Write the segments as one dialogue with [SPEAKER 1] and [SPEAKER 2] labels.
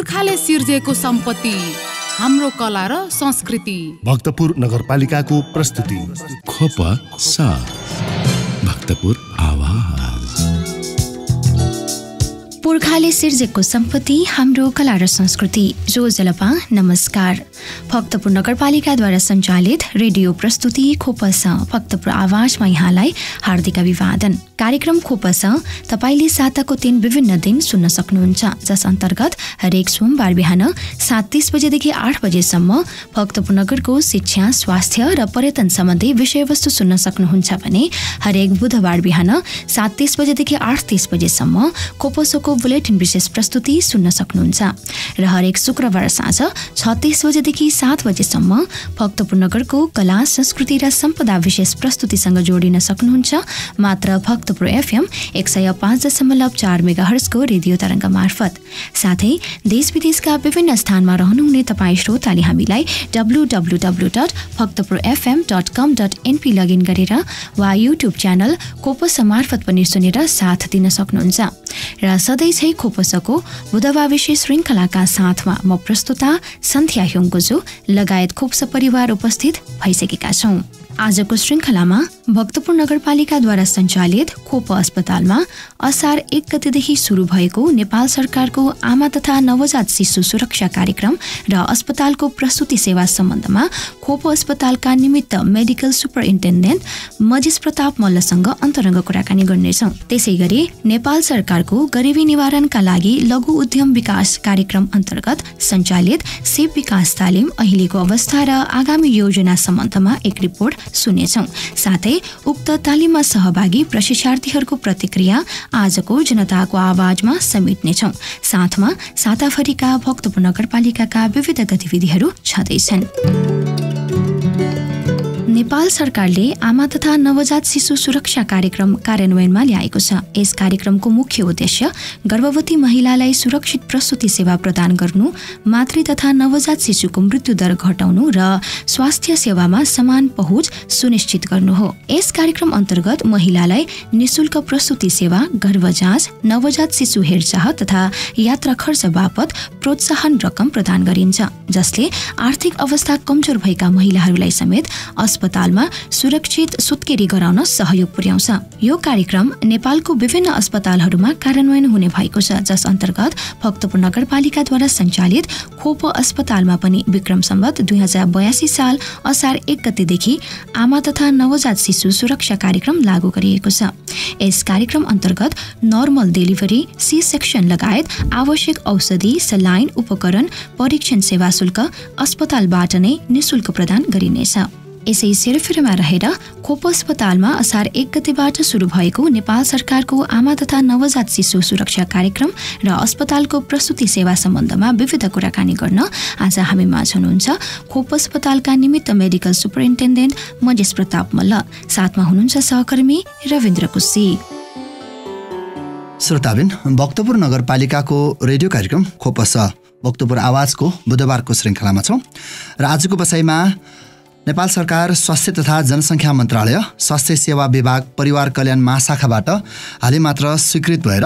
[SPEAKER 1] पुर्खाले सिर्जेको सम्पत्ति हाम्रो कला र संस्कृति।
[SPEAKER 2] भक्तपुर नगरपालिकाको प्रस्तुति
[SPEAKER 3] खोप सा भक्तपुर आवाज।
[SPEAKER 4] पुर्खाले सिर्जेको सम्पत्ति हाम्रो कला र संस्कृति। रोजलपा नमस्कार। भक्तपुर नगरपालिकाद्वारा सञ्चालित रेडियो प्रस्तुति खोपस भक्तपुर आवाजमा यहाँलाई हार्दिक अभिवादन। कार्यक्रम खोपस तपाईले साताको 3 विभिन्न दिन सुन्न सक्नुहुन्छ, जस अन्तर्गत हरेक सोमबार बिहान 7:30 बजेदेखि 8 बजेसम्म भक्तपुर नगरको शिक्षा, स्वास्थ्य र पर्यटन सम्बन्धी विषयवस्तु सुन्न सक्नुहुन्छ भने हरेक बुधबार बिहान 7:30 बजेदेखि 8:30 बजेसम्म खोपसको बुलेटिन विशेष प्रस्तुति सुन्न सक्नुहुन्छ र हरेक शुक्रबार साँझ 6:30 बजेदेखि 7 बजेसम्म भक्तपुर नगरको कला, संस्कृति र सम्पदा विशेष प्रस्तुतिसँग जोडिन सक्नुहुन्छ मात्र भक्तपुर एफएम 105.4 मेगाहर्जको रेडियो तरङ्ग मार्फत। साथै देश विदेशका विभिन्न स्थानमा रहनुहुने तपाईँ श्रोताले हामीलाई www.bhaktapurfm.com.np लगइन गरेर वा युट्युब च्यानल खोपस मार्फत पनि सुनेर साथ दिन सक्नुहुन्छ। र सधैँ झै खोपसको बुधबार विशेष श्रृङ्खलाका साथमा म प्रस्तुता सन्ध्या ह्योङ्गोजु लगायत खोपस परिवार उपस्थित भइसकेका छौँ। आजको श्रृङ्खलामा भक्तपुर नगरपालिकाद्वारा सञ्चालित खोप अस्पतालमा असार 1 गतेदेखि सुरु भएको नेपाल सरकारको आमा तथा नवजात शिशु सुरक्षा कार्यक्रम र अस्पतालको प्रसुति सेवा सम्बन्धमा खोप अस्पतालका निमित्त मेडिकल सुपरिन्टेन्डेन्ट मजेस प्रताप मल्लसँग अन्तरङ्ग कुराकानी गर्नेछौँ। त्यसै गरी नेपाल सरकारको गरिबी निवारणका लागि लघु उद्यम विकास कार्यक्रम अन्तर्गत सञ्चालित सेप विकास तालिम अहिलेको अवस्था र आगामी योजना सम्बन्धमा एक रिपोर्ट सुनेछौँ। साथै उक्त तालिममा सहभागी प्रशिक्षार्थीहरूको प्रतिक्रिया आजको जनताको आवाजमा समेट्नेछौँ। साथमा साताभरिका भक्तपुर नगरपालिकाका विविध गतिविधिहरू छँदैछन्। नेपाल सरकारले आमा तथा नवजात शिशु सुरक्षा कार्यक्रम कार्यान्वयनमा ल्याएको छ। यस कार्यक्रमको मुख्य उद्देश्य गर्भवती महिलालाई सुरक्षित प्रसुति सेवा प्रदान गर्नु, मातृ तथा नवजात शिशुको मृत्युदर घटाउनु र स्वास्थ्य सेवामा समान पहुँच सुनिश्चित गर्नु हो। यस कार्यक्रम अन्तर्गत महिलालाई निशुल्क प्रसुति सेवा, गर्भ जाँच, नवजात शिशु हेरचाह तथा यात्रा खर्च बापत प्रोत्साहन रकम प्रदान गरिन्छ, जसले आर्थिक अवस्था कमजोर भएका महिलाहरूलाई समेत अस्पतालमा सुरक्षित सुत्केरी गराउन सहयोग पुर्याउँछ। यो कार्यक्रम नेपालको विभिन्न अस्पतालहरूमा कार्यान्वयन हुने भएको छ, जस अन्तर्गत भक्तपुर नगरपालिकाद्वारा सञ्चालित खोप अस्पतालमा पनि विक्रम सम्वत 2082 साल असार 1 गतेदेखि आमा तथा नवजात शिशु सुरक्षा कार्यक्रम लागू गरिएको छ। यस कार्यक्रम अन्तर्गत नर्मल डेलिभरी, सी सेक्सन लगायत आवश्यक औषधि, सलाइन, उपकरण, परीक्षण सेवा शुल्क अस्पतालबाट नै निशुल्क प्रदान गरिनेछ। यसै सेरोफेरोमा रहेर खोप अस्पतालमा असार 1 गतेबाट सुरु भएको नेपाल सरकारको आमा तथा नवजात शिशु सुरक्षा कार्यक्रम र अस्पतालको प्रसुति सेवा सम्बन्धमा विविध कुराकानी गर्न आज हामी माझ हुनुहुन्छ खोप अस्पतालका निमित्त मेडिकल सुपरिन्टेन्डेन्ट मजेस प्रताप मल्ल, साथमा हुनुहुन्छ सहकर्मी रविन्द्र कुसी।
[SPEAKER 5] श्रोताबिन, भक्तपुर नगरपालिकाको रेडियो कार्यक्रम खोपस भक्तपुर आवाजको बुधबारको श्रृङ्खलामा छौँ र आजको बसाइमा नेपाल सरकार स्वास्थ्य तथा जनसङ्ख्या मन्त्रालय, स्वास्थ्य सेवा विभाग, परिवार कल्याण महाशाखाबाट हालै मात्र स्वीकृत भएर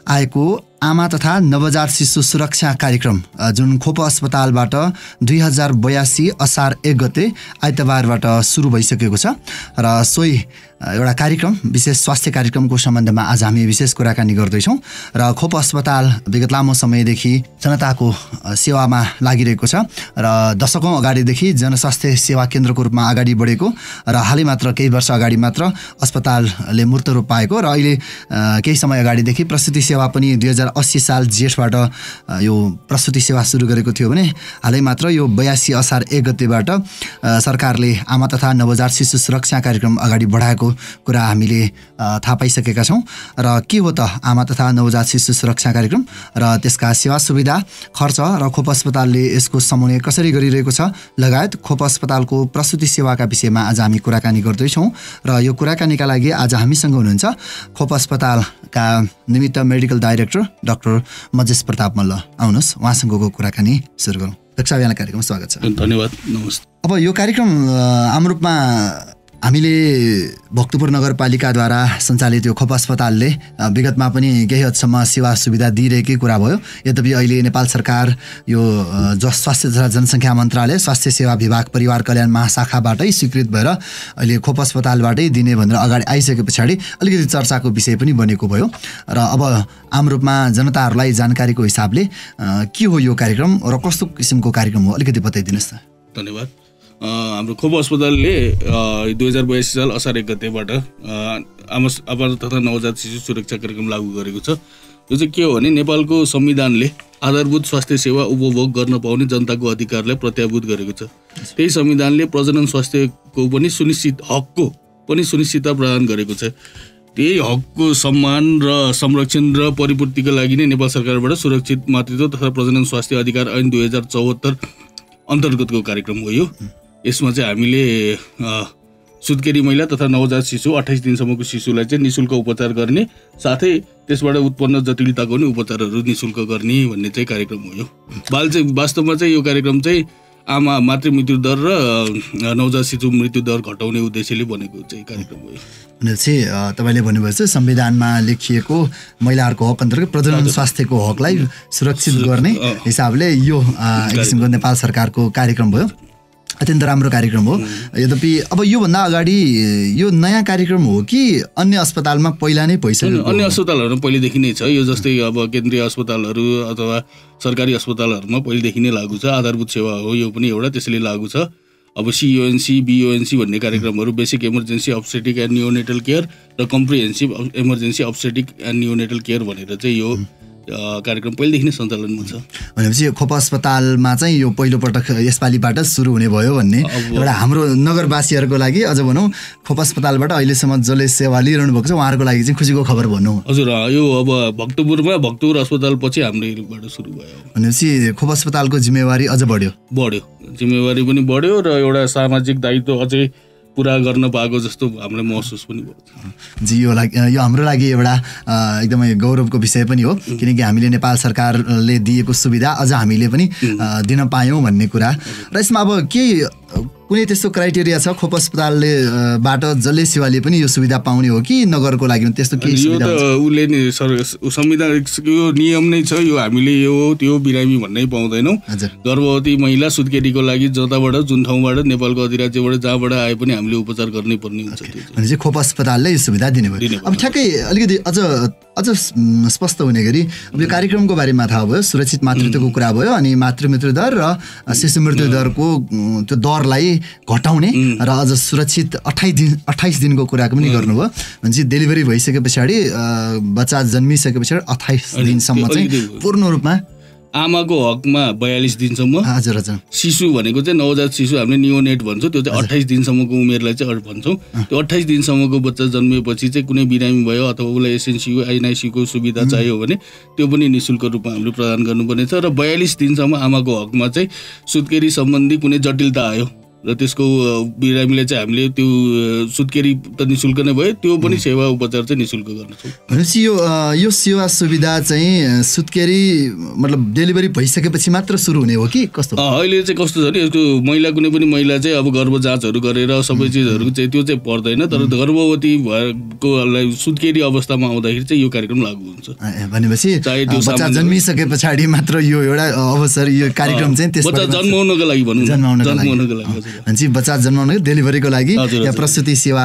[SPEAKER 5] आएको आमा तथा नवजात शिशु सुरक्षा कार्यक्रम जुन खोप अस्पतालबाट 2082 असार 1 गते आइतबारबाट सुरु भइसकेको छ र सोही एउटा कार्यक्रम, विशेष स्वास्थ्य कार्यक्रमको सम्बन्धमा आज हामी विशेष कुराकानी गर्दैछौँ र खोप अस्पताल विगत लामो समयदेखि जनताको सेवामा लागिरहेको छ र दशकौँ अगाडिदेखि जनस्वास्थ्य सेवा केन्द्रको रूपमा अगाडि बढेको र हालै मात्र केही वर्ष अगाडि मात्र अस्पतालले मूर्त रूप पाएको र अहिले केही समय अगाडिदेखि प्रसुति सेवा पनि 2080 साल जेठबाट यो प्रसुति सेवा सुरु गरेको थियो भने हालै मात्र यो 82 असार 1 गतेबाट सरकारले आमा तथा नवजात शिशु सुरक्षा कार्यक्रम अगाडि बढाएको कुरा हामीले थाहा पाइसकेका छौँ। र के हो त आमा तथा नवजात शिशु सुरक्षा कार्यक्रम र त्यसका सेवा सुविधा, खर्च र खोप अस्पतालले यसको समन्वय कसरी गरिरहेको छ लगायत खोप अस्पतालको प्रसुति सेवाका विषयमा आज हामी कुराकानी गर्दैछौँ। र यो कुराकानीका लागि आज हामीसँग हुनुहुन्छ खोप अस्पतालका निमित्त medical director doctor Majes Pratap Malla. आउनुहोस्, उहाँसँगको कुराकानी सुरु गरौँ। डाक्टर साहब, यहाँलाई कार्यक्रममा स्वागत छ।
[SPEAKER 3] धन्यवाद, नमस्ते।
[SPEAKER 5] अब यो कार्यक्रम आम रूपमा हामीले भक्तपुर नगरपालिकाद्वारा सञ्चालित यो खोप अस्पतालले विगतमा पनि केही हदसम्म सेवा सुविधा दिइरहेकै कुरा भयो। यद्यपि अहिले नेपाल सरकार यो स्वास्थ्य तथा जनसङ्ख्या मन्त्रालय स्वास्थ्य सेवा विभाग परिवार कल्याण महाशाखाबाटै स्वीकृत भएर अहिले खोप अस्पतालबाटै दिने भनेर अगाडि आइसके पछाडि अलिकति चर्चाको विषय पनि बनेको भयो र अब आम रूपमा जनताहरूलाई जानकारीको हिसाबले के हो यो कार्यक्रम र कस्तो किसिमको कार्यक्रम हो अलिकति बताइदिनुहोस् न।
[SPEAKER 6] धन्यवाद। हाम्रो खोप अस्पतालले 2082 साल असार 1 गतेबाट आमा तथा नवजात शिशु सुरक्षा कार्यक्रम लागू गरेको छ। यो चाहिँ के हो भने नेपालको संविधानले आधारभूत स्वास्थ्य सेवा उपभोग गर्न पाउने जनताको अधिकारलाई प्रत्याभूत गरेको छ। त्यही संविधानले प्रजनन स्वास्थ्यको पनि हकको पनि सुनिश्चितता प्रदान गरेको छ। त्यही हकको सम्मान र संरक्षण र परिपूर्तिका लागि नै नेपाल सरकारबाट सुरक्षित मातृत्व तथा प्रजनन स्वास्थ्य अधिकार ऐन 2074 अन्तर्गतको कार्यक्रम हो यो। यसमा चाहिँ हामीले सुत्केरी महिला तथा नवजात शिशु 28 दिनसम्मको शिशुलाई चाहिँ निःशुल्क उपचार गर्ने साथै त्यसबाट उत्पन्न जटिलताको पनि उपचारहरू निःशुल्क गर्ने भन्ने चाहिँ कार्यक्रम हो यो। वास्तवमा चाहिँ यो कार्यक्रम चाहिँ आमा मातृ मृत्यु दर र नवजात शिशु मृत्यु दर घटाउने उद्देश्यले बनेको चाहिँ कार्यक्रम हो यो।
[SPEAKER 5] भनेपछि तपाईँले भन्नुभएको छ संविधानमा लेखिएको महिलाहरूको हक अन्तर्गत प्रजनन स्वास्थ्यको हकलाई सुरक्षित गर्ने हिसाबले यो किसिमको नेपाल सरकारको कार्यक्रम भयो। अत्यन्त राम्रो कार्यक्रम हो। यद्यपि अब योभन्दा अगाडि यो नयाँ कार्यक्रम हो कि अन्य अस्पतालमा पहिला नै भइसक्यो?
[SPEAKER 6] अन्य अस्पतालहरूमा पहिलेदेखि नै छ यो। जस्तै अब केन्द्रीय अस्पतालहरू अथवा सरकारी अस्पतालहरूमा पहिलेदेखि नै लागू छ। आधारभूत सेवा हो यो पनि एउटा, त्यसैले लागू छ। अब CONC BONC भन्ने कार्यक्रमहरू basic emergency obstetric and neonatal care र comprehensive emergency obstetric and neonatal care भनेर चाहिँ यो कार्यक्रम पहिलेदेखि नै सञ्चालनमा छ।
[SPEAKER 5] भनेपछि खोप अस्पतालमा चाहिँ यो पहिलोपटक यसपालिबाट सुरु हुने भयो भन्ने एउटा हाम्रो नगरवासीहरूको लागि अझ भनौँ खोप अस्पतालबाट अहिलेसम्म जसले सेवा लिइरहनु भएको छ उहाँहरूको लागि चाहिँ खुसीको खबर भनौँ।
[SPEAKER 6] हजुर, यो अब भक्तपुर अस्पतालपछि हाम्रोबाट सुरु भयो।
[SPEAKER 5] भनेपछि खोप अस्पतालको जिम्मेवारी अझ बढ्यो।
[SPEAKER 6] जिम्मेवारी पनि बढ्यो र एउटा सामाजिक दायित्व अझै पुरा गर्न पाएको जस्तो हामीलाई महसुस पनि भयो।
[SPEAKER 5] जी, यो हाम्रो लागि एउटा एकदमै गौरवको विषय पनि हो, किनकि हामीले नेपाल सरकारले दिएको सुविधा अझ हामीले पनि दिन पायौँ भन्ने कुरा। र यसमा अब के कुनै त्यस्तो क्राइटेरिया छ खोप अस्पतालले बाट जसले सेवाले पनि यो सुविधा पाउने हो कि नगरको लागि त्यस्तो केही सुविधा?
[SPEAKER 6] उसले नि संविधानको नियम नै छ यो। हामीले यो त्यो बिरामी भन्नै पाउँदैनौँ। गर्भवती महिला सुत्केरीको लागि जताबाट जुन ठाउँबाट नेपालको अधिराज्यबाट जहाँबाट आए पनि हामीले उपचार गर्नै पर्ने हुन्छ।
[SPEAKER 5] भने चाहिँ खोप अस्पतालले यो सुविधा दिने भयो। अब ठ्याक्कै अलिकति अझ स्पष्ट हुने गरी अब यो कार्यक्रमको बारेमा थाहा भयो, सुरक्षित मातृत्वको कुरा भयो, अनि मातृ मृत्यु दर र शिशु मृत्यु दरको त्यो दरलाई घटाउने र अझ सुरक्षित 28 दिनको कुराको पनि गर्नुभयो। भनेपछि डेलिभरी भइसके पछाडि बच्चा जन्मिसके पछाडि 28 दिनसम्म चाहिँ पूर्ण रूपमा
[SPEAKER 6] आमाको हकमा 42 दिनसम्म।
[SPEAKER 5] हजुर हजुर।
[SPEAKER 6] शिशु भनेको चाहिँ नवजात शिशु हामीले नियोनेट भन्छौँ, त्यो चाहिँ 28 दिनसम्मको उमेरलाई चाहिँ भन्छौँ। त्यो 28 दिनसम्मको बच्चा जन्मिएपछि चाहिँ कुनै बिरामी भयो अथवा उसलाई SNCU NICUको सुविधा चाहियो भने त्यो पनि निःशुल्क रूपमा हामीले प्रदान गर्नुपर्नेछ। र 42 दिनसम्म आमाको हकमा चाहिँ सुत्केरी सम्बन्धी कुनै जटिलता आयो र त्यसको बिरामीलाई चाहिँ हामीले त्यो सुत्केरी त निःशुल्क नै भयो, त्यो पनि सेवा उपचार चाहिँ निःशुल्क गर्छौँ।
[SPEAKER 5] भनेपछि यो सेवा सुविधा चाहिँ सुत्केरी मतलब डेलिभरी भइसकेपछि मात्र सुरु हुने हो कि कस्तो?
[SPEAKER 6] अहिले चाहिँ कस्तो छ भने यसको महिला कुनै पनि महिला चाहिँ अब गर्भ जाँचहरू गरेर सबै चिजहरू चाहिँ त्यो चाहिँ पर्दैन, तर गर्भवती भएको सुत्केरी अवस्थामा आउँदाखेरि चाहिँ यो कार्यक्रम लागू हुन्छ।
[SPEAKER 5] भनेपछि बच्चा जन्मिसके पछाडि मात्र यो एउटा अवसर यो कार्यक्रम चाहिँ
[SPEAKER 6] बच्चा जन्माउनको लागि भनौँ, जन्माउनको लागि
[SPEAKER 5] भनेपछि बच्चा जन्माउनु डेलिभरीको लागि या प्रसुति सेवा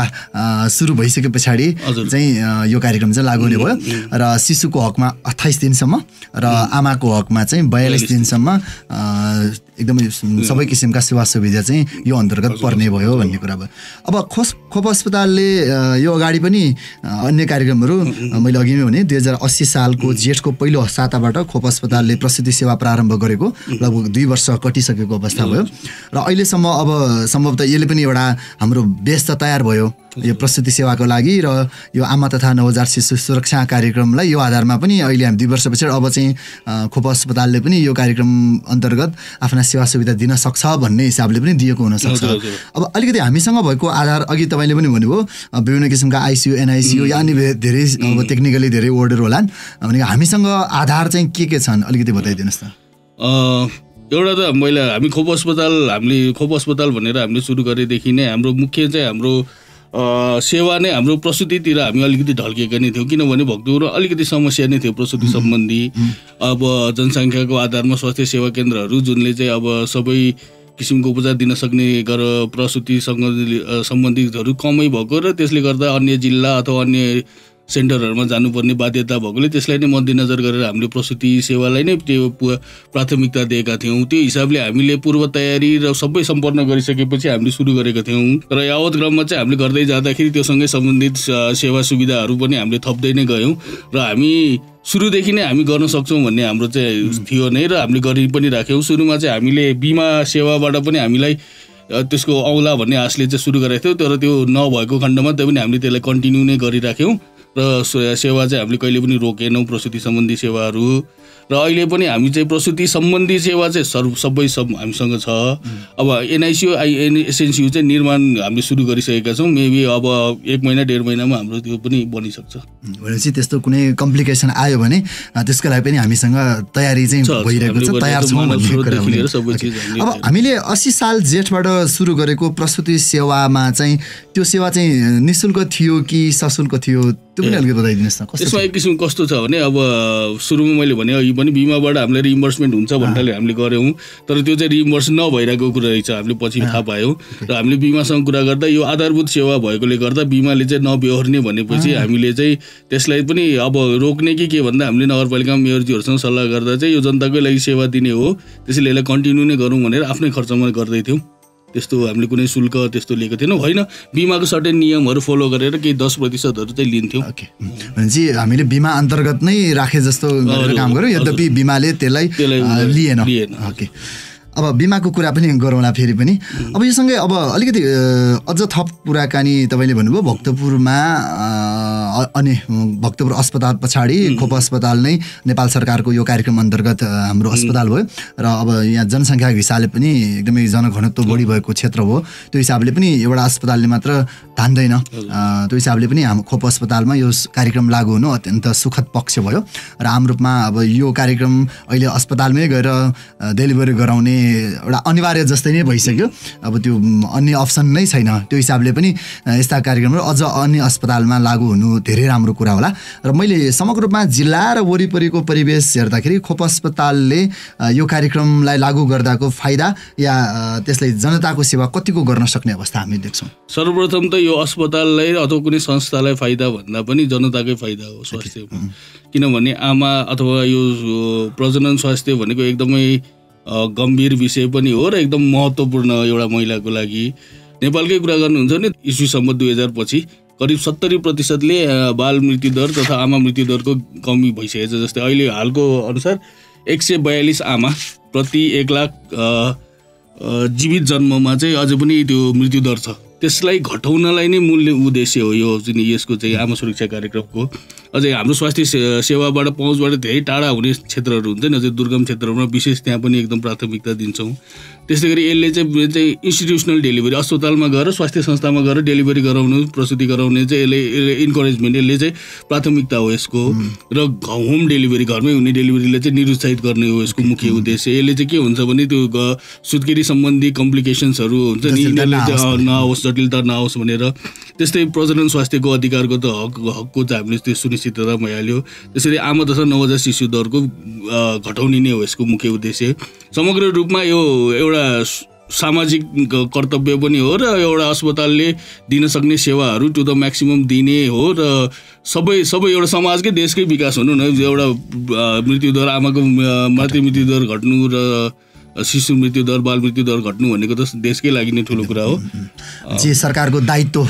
[SPEAKER 5] सुरु भइसके पछाडि चाहिँ यो कार्यक्रम चाहिँ लागू हुने भयो। र शिशुको हकमा 28 दिनसम्म र आमाको हकमा चाहिँ 42 दिनसम्म एकदमै सबै किसिमका सेवा सुविधा चाहिँ यो अन्तर्गत पर्ने भयो भन्ने कुरा भयो। अब खोप अस्पतालले यो अगाडि पनि अन्य कार्यक्रमहरू मैले अघि नै भने 2080 सालको जेठको पहिलो साताबाट खोप अस्पतालले प्रसुति सेवा प्रारम्भ गरेको लगभग 2 वर्ष कटिसकेको अवस्था भयो र अहिलेसम्म अब सम्भवतः यसले पनि एउटा हाम्रो बेस त तयार भयो यो प्रसुति सेवाको लागि र यो आमा तथा नवजात शिशु सुरक्षा कार्यक्रमलाई यो आधारमा पनि अहिले हामी 2 वर्ष पछाडि अब चाहिँ खोप अस्पतालले पनि यो कार्यक्रम अन्तर्गत आफ्ना सेवा सुविधा दिन सक्छ भन्ने हिसाबले पनि दिएको हुनसक्छ। अब अलिकति हामीसँग भएको आधार अघि तपाईँले पनि भन्नुभयो विभिन्न किसिमका ICU NICU या अन्य धेरै अब टेक्निकली धेरै वर्डहरू होलान्, भनेको हामीसँग आधार चाहिँ के छन् अलिकति बताइदिनुहोस् न।
[SPEAKER 6] एउटा त हामी खोप अस्पताल भनेर हामीले सुरु गरेदेखि नै हाम्रो मुख्य चाहिँ हाम्रो सेवा नै हाम्रो प्रसुतितिर हामी अलिकति ढल्केका नै थियौँ किनभने भक्तपुरमा अलिकति समस्या नै थियो प्रसुति सम्बन्धी अब जनसङ्ख्याको आधारमा स्वास्थ्य सेवा केन्द्रहरू जुनले चाहिँ अब सबै किसिमको उपचार दिन सक्ने प्रसुतिसँग सम्बन्धितहरू कमै भएको र त्यसले गर्दा अन्य जिल्ला अथवा अन्य सेन्टरहरूमा जानुपर्ने बाध्यता भएकोले त्यसलाई नै मध्यनजर गरेर हामीले प्रसुति सेवालाई नै त्यो प्राथमिकता दिएका थियौँ। त्यो हिसाबले हामीले पूर्व तयारी र सबै सम्पन्न गरिसकेपछि हामीले सुरु गरेका थियौँ र यावत क्रममा चाहिँ हामीले गर्दै जाँदाखेरि त्योसँगै सम्बन्धित सेवा सुविधाहरू पनि हामीले थप्दै नै गयौँ र हामी सुरुदेखि नै हामी गर्न सक्छौँ भन्ने हाम्रो चाहिँ थियो नै र हामीले गरि पनि राख्यौँ। सुरुमा चाहिँ हामीले बिमा सेवाबाट पनि हामीलाई त्यसको औला भन्ने आशले चाहिँ सुरु गरेको थियौँ तर त्यो नभएको खण्डमा तै पनि हामीले त्यसलाई कन्टिन्यू नै गरिराख्यौँ र सेवा चाहिँ हामीले कहिले पनि रोकेनौँ प्रसुति सम्बन्धी सेवाहरू र अहिले पनि हामी चाहिँ प्रसुति सम्बन्धी सेवा चाहिँ सबै हामीसँग छ। अब एनआइसियू एसएनसियू चाहिँ निर्माण हामीले सुरु गरिसकेका छौँ मेबी अब 1 महिना 1.5 महिनामा हाम्रो त्यो पनि बनिसक्छ।
[SPEAKER 5] भनेपछि त्यस्तो कुनै कम्प्लिकेसन आयो भने त्यसको लागि पनि हामीसँग तयारी चाहिँ भइरहेको छ तयार छौँ भन्ने कुरा हो। अब हामीले 80 साल जेठबाट सुरु गरेको प्रसुति सेवामा चाहिँ त्यो सेवा चाहिँ निःशुल्क थियो कि सशुल्क थियो त्यो पनि अलिकति बताइदिनुहोस् न।
[SPEAKER 6] त्यसमा एक किसिम कस्तो छ भने अब सुरुमा मैले भने अघि पनि बिमाबाट हामीलाई रिइम्बर्समेन्ट हुन्छ भन्नाले हामीले गऱ्यौँ तर त्यो चाहिँ रिइम्बर्स नभइरहेको कुरा रहेछ हामीले पछि थाहा पायौँ र हामीले बिमासँग कुरा गर्दा यो आधारभूत सेवा भएकोले गर्दा बिमाले चाहिँ नबेहोर्ने भनेपछि हामीले चाहिँ त्यसलाई पनि अब रोक्ने कि के भन्दा हामीले नगरपालिकामा मेयरजीहरूसँग सल्लाह गर्दा चाहिँ यो जनताकै लागि सेवा दिने हो त्यसैले यसलाई कन्टिन्यू नै गरौँ भनेर आफ्नै खर्चमा गर्दै थियौँ। त्यस्तो हामीले कुनै शुल्क त्यस्तो लिएको थिएनौँ होइन बिमाको सर्टेन नियमहरू फलो गरेर केही 10% चाहिँ लिन्थ्यौँ।
[SPEAKER 5] भनेपछि हामीले बिमा अन्तर्गत नै राखे जस्तो गरेर काम गऱ्यौँ यद्यपि बिमाले त्यसलाई लिएन। ओके अब बिमाको कुरा पनि गरौँला फेरि पनि। अब योसँगै अब अलिकति अझ थप कुराकानी तपाईँले भन्नुभयो भक्तपुरमा अनि भक्तपुर अस्पताल पछाडि खोप अस्पताल नै नेपाल सरकारको यो कार्यक्रम अन्तर्गत हाम्रो अस्पताल भयो र अब यहाँ जनसङ्ख्याको हिसाबले पनि एकदमै जनघनत्व बढी भएको क्षेत्र हो त्यो हिसाबले पनि एउटा अस्पतालले मात्र धान्दैन त्यो हिसाबले पनि हाम्रो खोप अस्पतालमा यो कार्यक्रम लागू हुनु अत्यन्त सुखद पक्ष भयो र हाम्रो रूपमा अब यो कार्यक्रम अहिले अस्पतालमै गएर डेलिभरी गराउने एउटा अनिवार्य जस्तै नै भइसक्यो। अब त्यो अन्य अप्सन नै छैन त्यो हिसाबले पनि यस्ता कार्यक्रमहरू अझ अन्य अस्पतालमा लागू हुनु धेरै राम्रो कुरा होला र मैले समग्र रूपमा जिल्ला र वरिपरिको परिवेश हेर्दाखेरि खोप अस्पतालले यो कार्यक्रमलाई लागू गर्दाको फाइदा या त्यसले जनताको सेवा कतिको गर्न सक्ने अवस्था हामी देख्छौँ।
[SPEAKER 6] सर्वप्रथम त यो अस्पताललाई अथवा कुनै संस्थालाई फाइदा भन्दा पनि जनताकै फाइदा हो स्वास्थ्यमा किनभने आमा अथवा यो प्रजनन स्वास्थ्य भनेको एकदमै गम्भीर विषय पनि हो र एकदम महत्त्वपूर्ण एउटा महिलाको लागि। नेपालकै कुरा गर्नुहुन्छ भने इस्वीसम्म 2000 पछि करिब 70%ले बाल मृत्युदर तथा आमा मृत्युदरको कमी भइसकेछ। जस्तै अहिले हालको अनुसार 142 आमा प्रति 1 लाख जीवित जन्ममा चाहिँ अझै पनि त्यो मृत्युदर छ। त्यसलाई घटाउनलाई नै मूल उद्देश्य हो यो जुन यसको चाहिँ आमा सुरक्षा कार्यक्रमको। अझै हाम्रो स्वास्थ्य सेवाबाट पहुँचबाट धेरै टाढा हुने क्षेत्रहरू हुन्छ नि अझै दुर्गम क्षेत्रहरूमा विशेष त्यहाँ पनि एकदम प्राथमिकता दिन्छौँ। त्यस्तै गरी यसले चाहिँ इन्स्टिट्युसनल डेलिभरी अस्पतालमा गएर स्वास्थ्य संस्थामा गएर डेलिभरी गराउनु प्रसुति गराउने चाहिँ यसले इन्करेजमेन्ट यसले चाहिँ प्राथमिकता हो यसको र होम डेलिभरी घरमै हुने डेलिभरीलाई चाहिँ निरुत्साहित गर्ने हो यसको मुख्य उद्देश्य। यसले चाहिँ के हुन्छ भने त्यो सुत्केरी सम्बन्धी कम्प्लिकेसन्सहरू हुन्छ नि यिनीहरूले नहोस् जटिलता नहोस् भनेर। त्यस्तै प्रजनन स्वास्थ्यको अधिकारको त हकको चाहिँ हामीले त्यो सुनिश्चितता भइहाल्यो। त्यसरी आमा तथा नवजात शिशु दरको घटाउने नै हो यसको मुख्य उद्देश्य। समग्र रूपमा यो एउटा सामाजिक कर्तव्य पनि हो र एउटा अस्पतालले दिन सक्ने सेवाहरू टु द म्याक्सिमम दिने हो र सबै एउटा समाजकै देशकै विकास हुनु न एउटा मृत्युदर आमाको मृत्युदर घट्नु र शिशु मृत्युदर बाल मृत्युदर घट्नु भनेको त देशकै लागि नै ठुलो कुरा हो
[SPEAKER 5] जे सरकारको दायित्व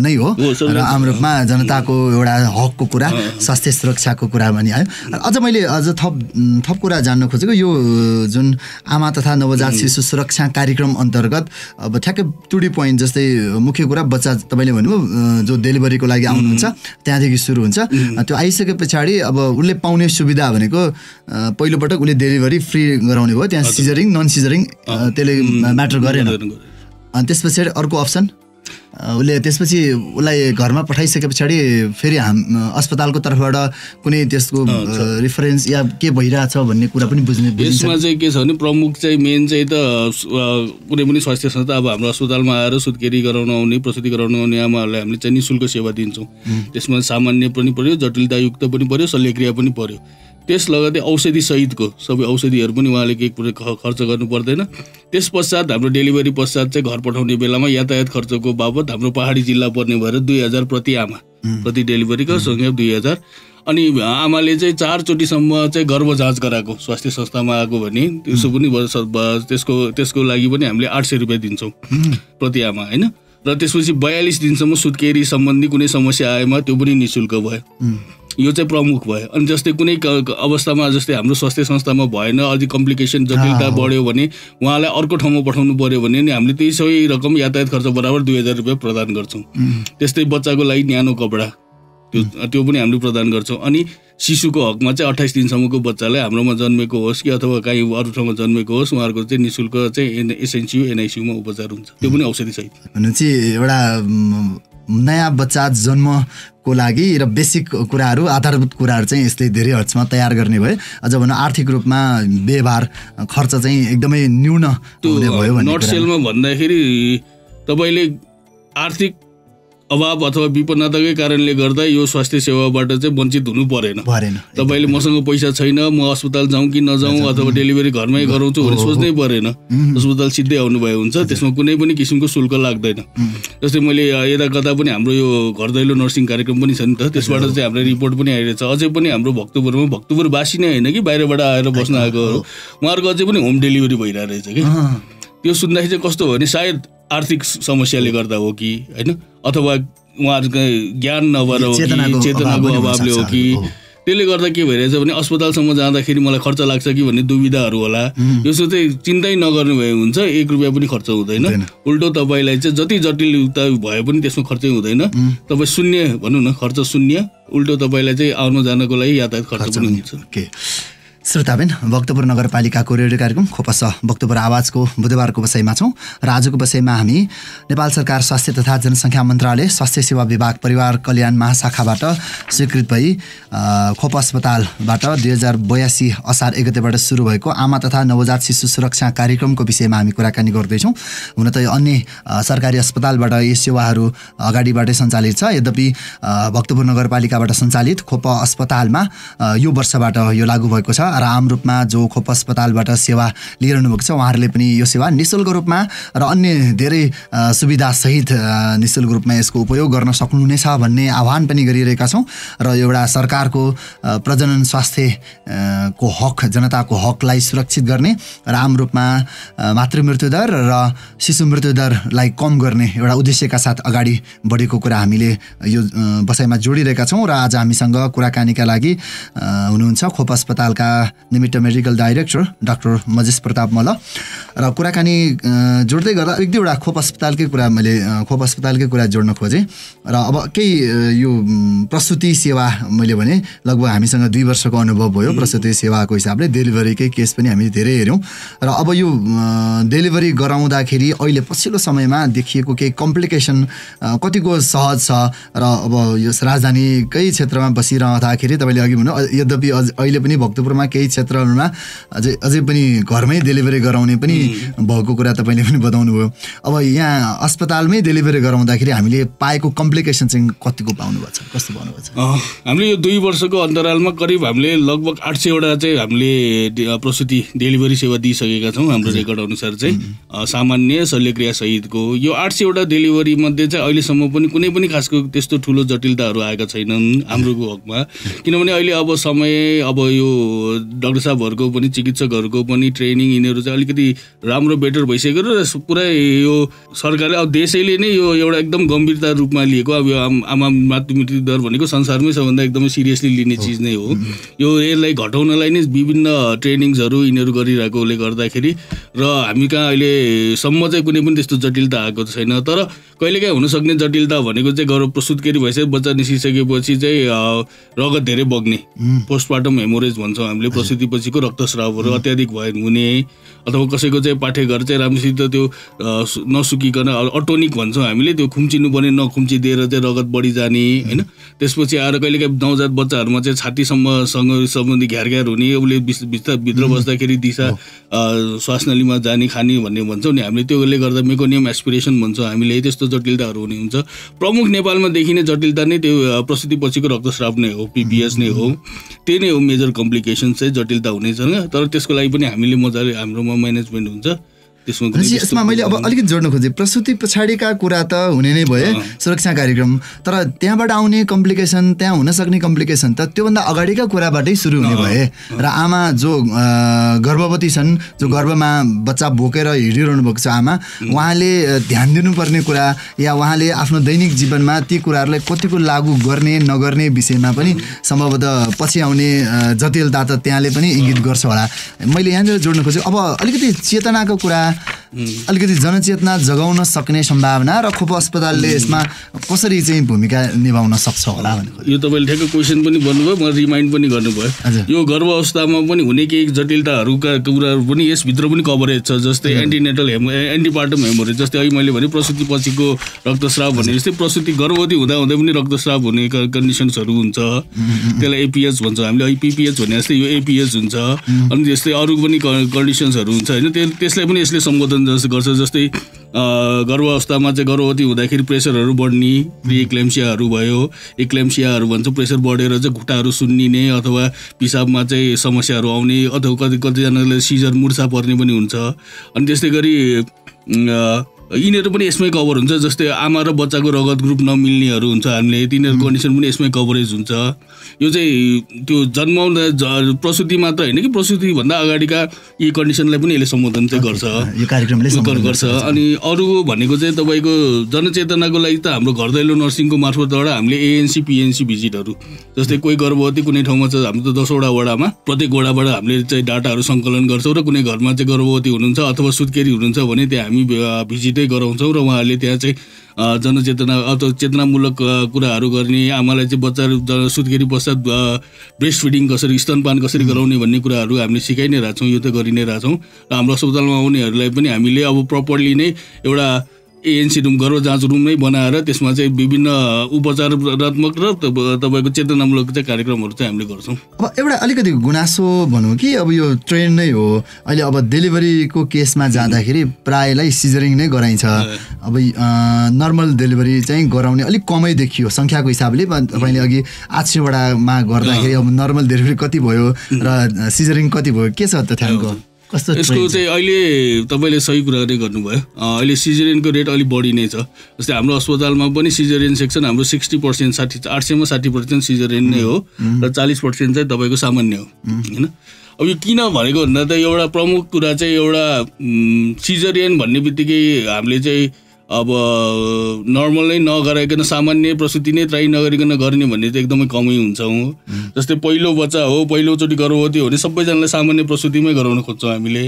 [SPEAKER 5] नै हो र हाम्रो रूपमा जनताको एउटा हकको कुरा स्वास्थ्य सुरक्षाको कुरा पनि आयो। अझ मैले थप कुरा जान्न खोजेको यो जुन आमा तथा नवजात शिशु सुरक्षा कार्यक्रम अन्तर्गत अब ठ्याक्कै टुडी पोइन्ट जस्तै मुख्य कुरा बच्चा तपाईँले भन्नुभयो जो डेलिभरीको लागि आउनुहुन्छ त्यहाँदेखि सुरु हुन्छ त्यो आइसके पछाडि अब उसले पाउने सुविधा भनेको पहिलोपटक उसले डेलिभरी फ्री गराउने भयो त्यहाँ सिजरिङ नन सिजरिङ त्यसले म्याटर गरेन अनि त्यस पछाडि अर्को अप्सन उसले त्यसपछि उसलाई घरमा पठाइसके पछाडि फेरि अस्पतालको तर्फबाट कुनै त्यसको रेफरेन्स या के भइरहेछ भन्ने कुरा पनि बुझ्ने
[SPEAKER 6] यसमा चाहिँ के छ भने प्रमुख चाहिँ मेन चाहिँ त कुनै पनि स्वास्थ्य संस्था अब हाम्रो अस्पतालमा आएर सुत्केरी गराउन आउने प्रसुति गराउन आउने आमाहरूलाई हामीले चाहिँ निःशुल्क सेवा दिन्छौँ। त्यसमा सामान्य पनि पर्यो, जटिलतायुक्त पनि पर्यो, शल्यक्रिया पनि पर्यो। त्यस लगतै औषधि सहितको सबै औषधिहरू पनि उहाँले केही खर्च गर्नु पर्दैन। त्यस पश्चात हाम्रो डेलिभरी पश्चात चाहिँ घर पठाउने बेलामा यातायात खर्चको बाबत हाम्रो पहाडी जिल्ला पर्ने भएर 2000 प्रति आमा प्रति डेलिभरीको सँगै 2000। अनि आमाले चाहिँ 4 चोटिसम्म चाहिँ गर्भ जाँच गराएको स्वास्थ्य संस्थामा आएको भने त्यसो पनि त्यसको लागि पनि हामीले 800 रुपियाँ दिन्छौँ प्रति आमा होइन। र त्यसपछि 42 दिनसम्म सुत्केरी सम्बन्धी कुनै समस्या आएमा त्यो पनि निःशुल्क भयो। यो चाहिँ प्रमुख भयो। अनि जस्तै कुनै अवस्थामा जस्तै हाम्रो स्वास्थ्य संस्थामा भएन, अझै कम्प्लिकेसन जटिलता बढ्यो भने उहाँलाई अर्को ठाउँमा पठाउनु पर्यो भने नि हामीले त्यही सबै रकम यातायात खर्च बराबर 2000 रुपियाँ प्रदान गर्छौँ। त्यस्तै बच्चाको लागि न्यानो कपडा त्यो पनि हामीले प्रदान गर्छौँ। अनि शिशुको हकमा चाहिँ 28 दिनसम्मको बच्चालाई हाम्रोमा जन्मेको होस् कि अथवा काहीँ अरू ठाउँमा जन्मेको होस् उहाँहरूको चाहिँ निःशुल्क चाहिँ एसएनसियू एनआइसियूमा उपचार हुन्छ, त्यो पनि औषधि सहित।
[SPEAKER 5] भनेपछि एउटा नयाँ बच्चा जन्मको लागि र बेसिक कुराहरू आधारभूत कुराहरू चाहिँ यसले धेरै हदसम्म तयार गर्ने भए। अझ भनौँ आर्थिक रूपमा व्यवहार खर्च चाहिँ एकदमै न्यून हुने भयो भन्ने
[SPEAKER 6] नट सेलमा भन्दाखेरि तपाईँले आर्थिक अभाव अथवा विपन्नताकै कारणले गर्दा यो स्वास्थ्य सेवाबाट चाहिँ वञ्चित हुनु परेन। तपाईँले मसँग पैसा छैन, म अस्पताल जाउँ कि नजाउँ अथवा डेलिभरी घरमै गराउँछु भने सोच्नै परेन। अस्पताल सिधै आउनुभए हुन्छ, त्यसमा कुनै पनि किसिमको शुल्क लाग्दैन। जस्तै मैले यता कता पनि हाम्रो यो घर दैलो नर्सिङ कार्यक्रम पनि छ नि त, त्यसबाट चाहिँ हाम्रो रिपोर्ट पनि आइरहेछ। अझै पनि हाम्रो भक्तपुरवासी नै होइन कि बाहिरबाट आएर बस्न आएको उहाँहरूको अझै पनि होम डेलिभरी भइरहेको रहेछ कि। त्यो सुन्दाखेरि चाहिँ कस्तो हो भने सायद आर्थिक समस्याले गर्दा हो कि होइन, अथवा उहाँहरूको ज्ञान नभएर हो कि चेतनाको अभावले हो कि त्यसले गर्दा के भइरहेछ भने अस्पतालसम्म जाँदाखेरि मलाई खर्च लाग्छ कि भन्ने दुविधाहरू होला। यसो चाहिँ चिन्तै नगर्नु भए हुन्छ, 1 रुपियाँ पनि खर्च हुँदैन। उल्टो तपाईँलाई चाहिँ जति जटिलता भए पनि त्यसमा खर्चै हुँदैन। तपाईँ शून्य भनौँ न, खर्च शून्य। उल्टो तपाईँलाई चाहिँ आउनु जानको लागि यातायात खर्च पनि हुन्छ।
[SPEAKER 5] श्रोताबिन, भक्तपुर नगरपालिकाको रेडियो कार्यक्रम खोपस भक्तपुर आवाजको बुधबारको बसाइमा छौँ र आजको बसाइमा हामी नेपाल सरकार स्वास्थ्य तथा जनसङ्ख्या मन्त्रालय स्वास्थ्य सेवा विभाग परिवार कल्याण महाशाखाबाट स्वीकृत भई खोप अस्पतालबाट 2082 असार 1 गतेबाट सुरु भएको आमा तथा नवजात शिशु सुरक्षा कार्यक्रमको विषयमा हामी कुराकानी गर्दैछौँ। हुन त अन्य सरकारी अस्पतालबाट यी सेवाहरू अगाडिबाटै सञ्चालित छ, यद्यपि भक्तपुर नगरपालिकाबाट सञ्चालित खोप अस्पतालमा यो वर्षबाट यो लागू भएको छ र आम रूपमा जो खोप अस्पतालबाट सेवा लिइरहनु भएको छ उहाँहरूले पनि यो सेवा निःशुल्क रूपमा र अन्य धेरै सुविधासहित निःशुल्क रूपमा यसको उपयोग गर्न सक्नुहुनेछ भन्ने आह्वान पनि गरिरहेका छौँ। र एउटा सरकारको प्रजनन स्वास्थ्यको हक, जनताको हकलाई सुरक्षित गर्ने र आम रूपमा मातृ मृत्युदर र शिशु मृत्युदरलाई कम गर्ने एउटा उद्देश्यका साथ अगाडि बढेको कुरा हामीले यो बसाइमा जोडिरहेका छौँ। र आज हामीसँग कुराकानीका लागि हुनुहुन्छ खोप अस्पतालका निमित्त medical director doctor Majes Pratap Malla. र कुराकानी जोड्दै गर्दा एक दुईवटा खोप अस्पतालकै कुरा जोड्न खोजेँ। र अब केही यो प्रसुति सेवा मैले भने लगभग हामीसँग 2 वर्षको अनुभव भयो प्रसुति सेवाको हिसाबले, डेलिभरीकै केस पनि हामी धेरै हेऱ्यौँ। र अब यो डेलिभरी गराउँदाखेरि अहिले पछिल्लो समयमा देखिएको केही कम्प्लिकेसन कतिको सहज छ र अब यो राजधानीकै क्षेत्रमा बसिरहँदाखेरि तपाईँले अघि भन्नु, यद्यपि अहिले पनि भक्तपुरमा केही क्षेत्रहरूमा अझै पनि घरमै डेलिभरी गराउने पनि भएको कुरा तपाईँले पनि बताउनु भयो। अब यहाँ अस्पतालमै डेलिभरी गराउँदाखेरि हामीले पाएको कम्प्लिकेसन चाहिँ कतिको पाउनु भएको छ, कस्तो पाउनु भएको छ?
[SPEAKER 6] हामीले यो 2 वर्षको अन्तरालमा करिब हामीले लगभग 800 वटा चाहिँ हामीले प्रसुति डेलिभरी सेवा दिइसकेका छौँ। हाम्रो रेकर्ड अनुसार चाहिँ सामान्य शल्यक्रिया सहितको यो 800 वटा डेलिभरी मध्ये चाहिँ अहिलेसम्म पनि कुनै पनि खासको त्यस्तो ठुलो जटिलताहरू आएका छैनन् हाम्रोको हकमा। किनभने अहिले अब समय अब यो डाक्टर साहबहरूको पनि चिकित्सकहरूको पनि ट्रेनिङ यिनीहरू चाहिँ अलिकति राम्रो बेटर भइसक्यो र पुरै यो सरकारले अब देशैले नै यो एउटा एकदम गम्भीरता रूपमा लिएको। अब यो आमा मातृ मृत्यु दर भनेको संसारमै सबभन्दा एकदमै सिरियसली लिने चिज नै हो। यो यसलाई घटाउनलाई नै विभिन्न ट्रेनिङ्सहरू यिनीहरू गरिरहेकोले गर्दाखेरि र हामी कहाँ अहिलेसम्म चाहिँ कुनै पनि त्यस्तो जटिलता आएको छैन। तर कहिलेकाहीँ हुनसक्ने जटिलता भनेको चाहिँ गर्भ प्रसुतकेरी भइसके बच्चा निस्किसकेपछि चाहिँ रगत धेरै बग्ने पोस्टमार्टम हेमोरेज भन्छौँ हामीले, हामीले प्रसुतिपछिको रक्तस्रावहरू अत्याधिक हुने अथवा कसैको चाहिँ पाठेघर चाहिँ राम्रोसित त्यो नसुकिकन अटोनिक भन्छौँ हामीले, त्यो खुम्चिनु पर्ने नखुम्चिदिएर चाहिँ रगत बढी जाने होइन। त्यसपछि आएर कहिलेकाहीँ नवजात बच्चाहरूमा चाहिँ छातीसम्मसँग सम्बन्धी घ्यार हुने, उसले भित्र बस्दाखेरि दिशा श्वास नलीमा जाने खाने भन्ने भन्छौँ नि हामीले, त्योले गर्दा मेकोनियम एस्पिरेसन भन्छौँ हामीले, त्यस्तो जटिलताहरू हुने हुन्छ। प्रमुख नेपालमा देखिने जटिलता नै त्यो प्रसुतिपछिको रक्तस्राव नै हो, PPS नै हो, त्यही नै हो मेजर कम्प्लिकेसन चाहिँ जटिलता हुनेछन्। तर त्यसको लागि पनि हामीले मजाले हाम्रोमा म्यानेजमेन्ट हुन्छ।
[SPEAKER 5] यसमा मैले अब अलिकति जोड्न खोजेँ, प्रसुति पछाडिका कुरा त हुने नै भयो सुरक्षा कार्यक्रम, तर त्यहाँबाट आउने कम्प्लिकेसन, त्यहाँ हुन सक्ने कम्प्लिकेसन त त्योभन्दा अगाडिका कुराबाटै सुरु हुने भए र आमा जो गर्भवती छन्, जो गर्भमा बच्चा बोकेर हिँडिरहनु भएको छ आमा, उहाँले ध्यान दिनुपर्ने कुरा या उहाँले आफ्नो दैनिक जीवनमा ती कुराहरूलाई कतिको लागू गर्ने नगर्ने विषयमा पनि सम्भवतः पछि आउने जटिलता त त्यहाँले पनि इङ्गित गर्छ होला। मैले यहाँनिर जोड्न खोजेँ अब अलिकति चेतनाको कुरा, अलिकति जनचेतना जगाउन सक्ने सम्भावना र खोप अस्पतालले यसमा कसरी चाहिँ भूमिका निभाउन सक्छ होला भनेको।
[SPEAKER 6] यो तपाईँले ठ्याक्कै क्वेसन पनि भन्नुभयो, म रिमाइन्ड पनि गर्नुभयो। यो गर्भ अवस्थामा पनि हुने केही जटिलताहरूका कुराहरू पनि यसभित्र पनि कभरेज छ, जस्तै एन्टिपार्टम हेमोरेज, जस्तै अहिले मैले भने प्रसुतिपछिको रक्तस्राव भने जस्तै प्रसुति गर्भवती हुँदा पनि रक्तस्राव हुने कन्डिसन्सहरू हुन्छ, त्यसलाई APH भन्छौँ हामीले, PPH भने जस्तै यो APH हुन्छ। अनि त्यस्तै अरू पनि कन्डिसन्सहरू हुन्छ होइन, त्यसलाई पनि यसले सम्बोधन गर्छ। जस्तै गर्भावस्थामा चाहिँ गर्भवती हुँदाखेरि प्रेसरहरू बढ्ने, प्रिएक्लेम्सियाहरू भयो, एक्लेम्सियाहरू भन्छ, प्रेसर बढेर चाहिँ खुट्टाहरू सुन्निने अथवा पिसाबमा चाहिँ समस्याहरू आउने, अथवा कतिजनाले सिजर मुर्छा पर्ने पनि हुन्छ। अनि त्यस्तै गरी यिनीहरू पनि यसमै कभर हुन्छ। जस्तै आमा र बच्चाको रगत ग्रुप नमिल्नेहरू हुन्छ हामीले, तिनीहरू कन्डिसन पनि यसमै कभरेज हुन्छ। यो चाहिँ त्यो जन्माउँदा प्रसुति मात्र होइन कि प्रसुतिभन्दा अगाडिका यी कन्डिसनलाई पनि यसले सम्बोधन चाहिँ गर्छ, यो कार्यक्रमले गर्छ। अनि अरू भनेको चाहिँ तपाईँको जनचेतनाको लागि त हाम्रो घर दैलो नर्सिङको मार्फतबाट हामीले ANC PNC भिजिटहरू, जस्तै कोही गर्भवती कुनै ठाउँमा छ, हाम्रो त 10वटा वडामा, प्रत्येक वडाबाट हामीले चाहिँ डाटाहरू सङ्कलन गर्छौँ र कुनै घरमा चाहिँ गर्भवती हुनुहुन्छ अथवा सुत्केरी हुनुहुन्छ भने त्यहाँ हामी भिजिट गराउँछौँ र उहाँहरूले त्यहाँ चाहिँ जनचेतना अथवा चेतनामूलक कुराहरू गर्ने, आमालाई चाहिँ बच्चा सुत्केरी पश्चात ब्रेस्ट फिडिङ कसरी, स्तनपान कसरी गराउने भन्ने कुराहरू हामीले सिकाइ नै रहेछौँ, यो त गरि नै रहेछौँ। र हाम्रो अस्पतालमा आउनेहरूलाई पनि हामीले अब प्रपरली नै एउटा ANC रुम, गर्भ जाँच रुम नै बनाएर त्यसमा चाहिँ विभिन्न उपचारात्मक र तपाईँको चेतनामूलक चाहिँ कार्यक्रमहरू चाहिँ हामीले गर्छौँ।
[SPEAKER 5] अब एउटा अलिकति गुनासो भनौँ कि अब यो ट्रेन्ड नै हो अहिले, अब डेलिभरीको केसमा जाँदाखेरि प्रायलाई सिजरिङ नै गराइन्छ। अब नर्मल डेलिभरी चाहिँ गराउने अलिक कमै देखियो सङ्ख्याको हिसाबले। तपाईँले अघि 800वटामा गर्दाखेरि अब नर्मल डेलिभरी कति भयो र सिजरिङ कति भयो, के छ तथ्याङ्क?
[SPEAKER 6] यसको चाहिँ अहिले तपाईँले सही कुरा नै गर्नुभयो। अहिले सिजरियनको रेट अलिक बढी नै छ। जस्तै हाम्रो अस्पतालमा पनि सिजरियन सेक्सन हाम्रो 60%, 800मा 60% सिजरियन नै हो र 40% चाहिँ तपाईँको सामान्य हो होइन। अब यो किन भनेको भन्दा त एउटा प्रमुख कुरा चाहिँ एउटा सिजरियन भन्ने बित्तिकै हामीले चाहिँ अब नर्मल नै नगराइकन सामान्य प्रसुति नै ट्राई नगरिकन गर्ने भन्ने चाहिँ एकदमै कमै हुन्छौँ। जस्तै पहिलो बच्चा हो, पहिलोचोटि गर्भवती हो भने सबैजनालाई सामान्य प्रसुतिमै गराउन खोज्छौँ हामीले।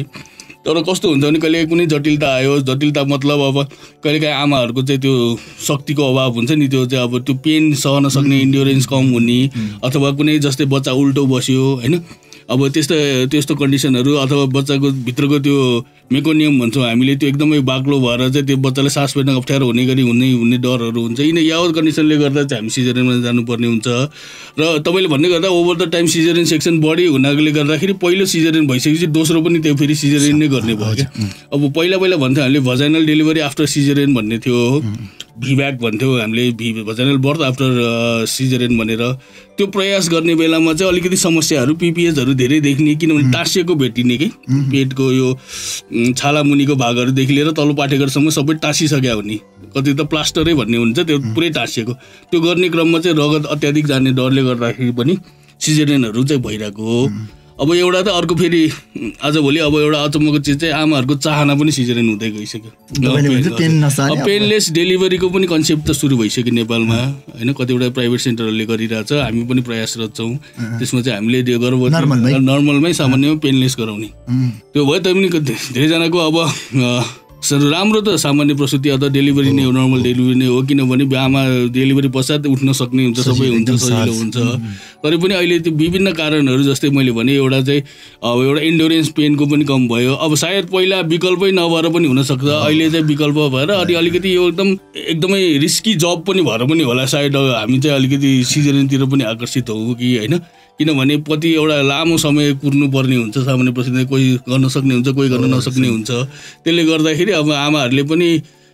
[SPEAKER 6] तर कस्तो हुन्छ भने कहिले कुनै जटिलता आयो, जटिलता मतलब अब कहिलेकाहीँ आमाहरूको चाहिँ त्यो शक्तिको अभाव हुन्छ नि, त्यो चाहिँ अब त्यो पेन सहन सक्ने इन्ड्योरेन्स कम हुने, अथवा कुनै जस्तै बच्चा उल्टो बस्यो होइन, अब त्यस्तो कन्डिसनहरू, अथवा बच्चाको भित्रको त्यो मेकोनियम भन्छौँ हामीले, त्यो एकदमै बाक्लो भएर चाहिँ त्यो बच्चालाई सास फेर्न अप्ठ्यारो हुने गरी हुने डरहरू हुन्छ। यिनी यावत कन्डिसनले गर्दा चाहिँ हामी सिजरियनमा जानुपर्ने हुन्छ। र तपाईँले भन्ने गर्दा over the time caesarean section बढी हुनाले गर्दाखेरि पहिलो सिजरियन भइसकेपछि दोस्रो पनि त्यो फेरि सिजरियन नै गर्ने भयो क्या। अब पहिला भन्थ्यो हामीले भजाइनल डेलिभरी आफ्टर सिजरियन भन्ने थियो, VBAC भन्थ्यो हामीले, भजाइनल बर्थ आफ्टर सिजरियन भनेर। त्यो प्रयास गर्ने बेलामा चाहिँ अलिकति समस्याहरू, PPHहरू धेरै देखिने, किनभने टाँसिएको भेटिने कि पेटको यो छाला मुनिको भागहरूदेखि लिएर तल्लो पाठेघरसम्म सबै टाँसिसक्यो हुने, कति त प्लास्टरै भन्ने हुन्छ, त्यो पुरै टाँसिएको। त्यो गर्ने क्रममा चाहिँ रगत अत्याधिक जाने डरले गर्दाखेरि पनि सिजरियनहरू चाहिँ भइरहेको हो। अब एउटा त अर्को फेरि आजभोलि अब एउटा अचम्मको चिज चाहिँ आमाहरूको चाहना पनि सिजरियन हुँदै गइसक्यो। पेनलेस डेलिभरीको पनि कन्सेप्ट त सुरु भइसक्यो नेपालमा होइन, कतिवटा प्राइभेट सेन्टरहरूले गरिरहेछ, हामी पनि प्रयासरत छौँ। त्यसमा चाहिँ हामीले गर्भवती नर्मलमै सामान्यमा पेनलेस गराउने त्यो भयो। तैपनि धेरैजनाको अब राम्रो त सामान्य प्रसुति अथवा डेलिभरी नै हो, नर्मल डेलिभरी नै हो, किनभने आमा डेलिभरी पश्चात उठ्न सक्ने हुन्छ, सबै हुन्छ, सजिलो हुन्छ। तर पनि अहिले त्यो विभिन्न कारणहरू जस्तै मैले भने एउटा चाहिँ अब एउटा इन्डोरेन्स पेनको पनि कम भयो। अब सायद पहिला विकल्पै नभएर पनि हुनसक्छ, अहिले चाहिँ विकल्प भएर अनि अलिकति यो एकदमै रिस्की जब पनि भएर पनि होला सायद हामी चाहिँ अलिकति सिजरिनतिर पनि आकर्षित हौँ कि होइन, किनभने पछि एउटा लामो समय कुर्नुपर्ने हुन्छ सामान्य प्रसुति, कोही गर्न सक्ने हुन्छ, कोही गर्न नसक्ने हुन्छ। त्यसले गर्दाखेरि अब आमाहरूले पनि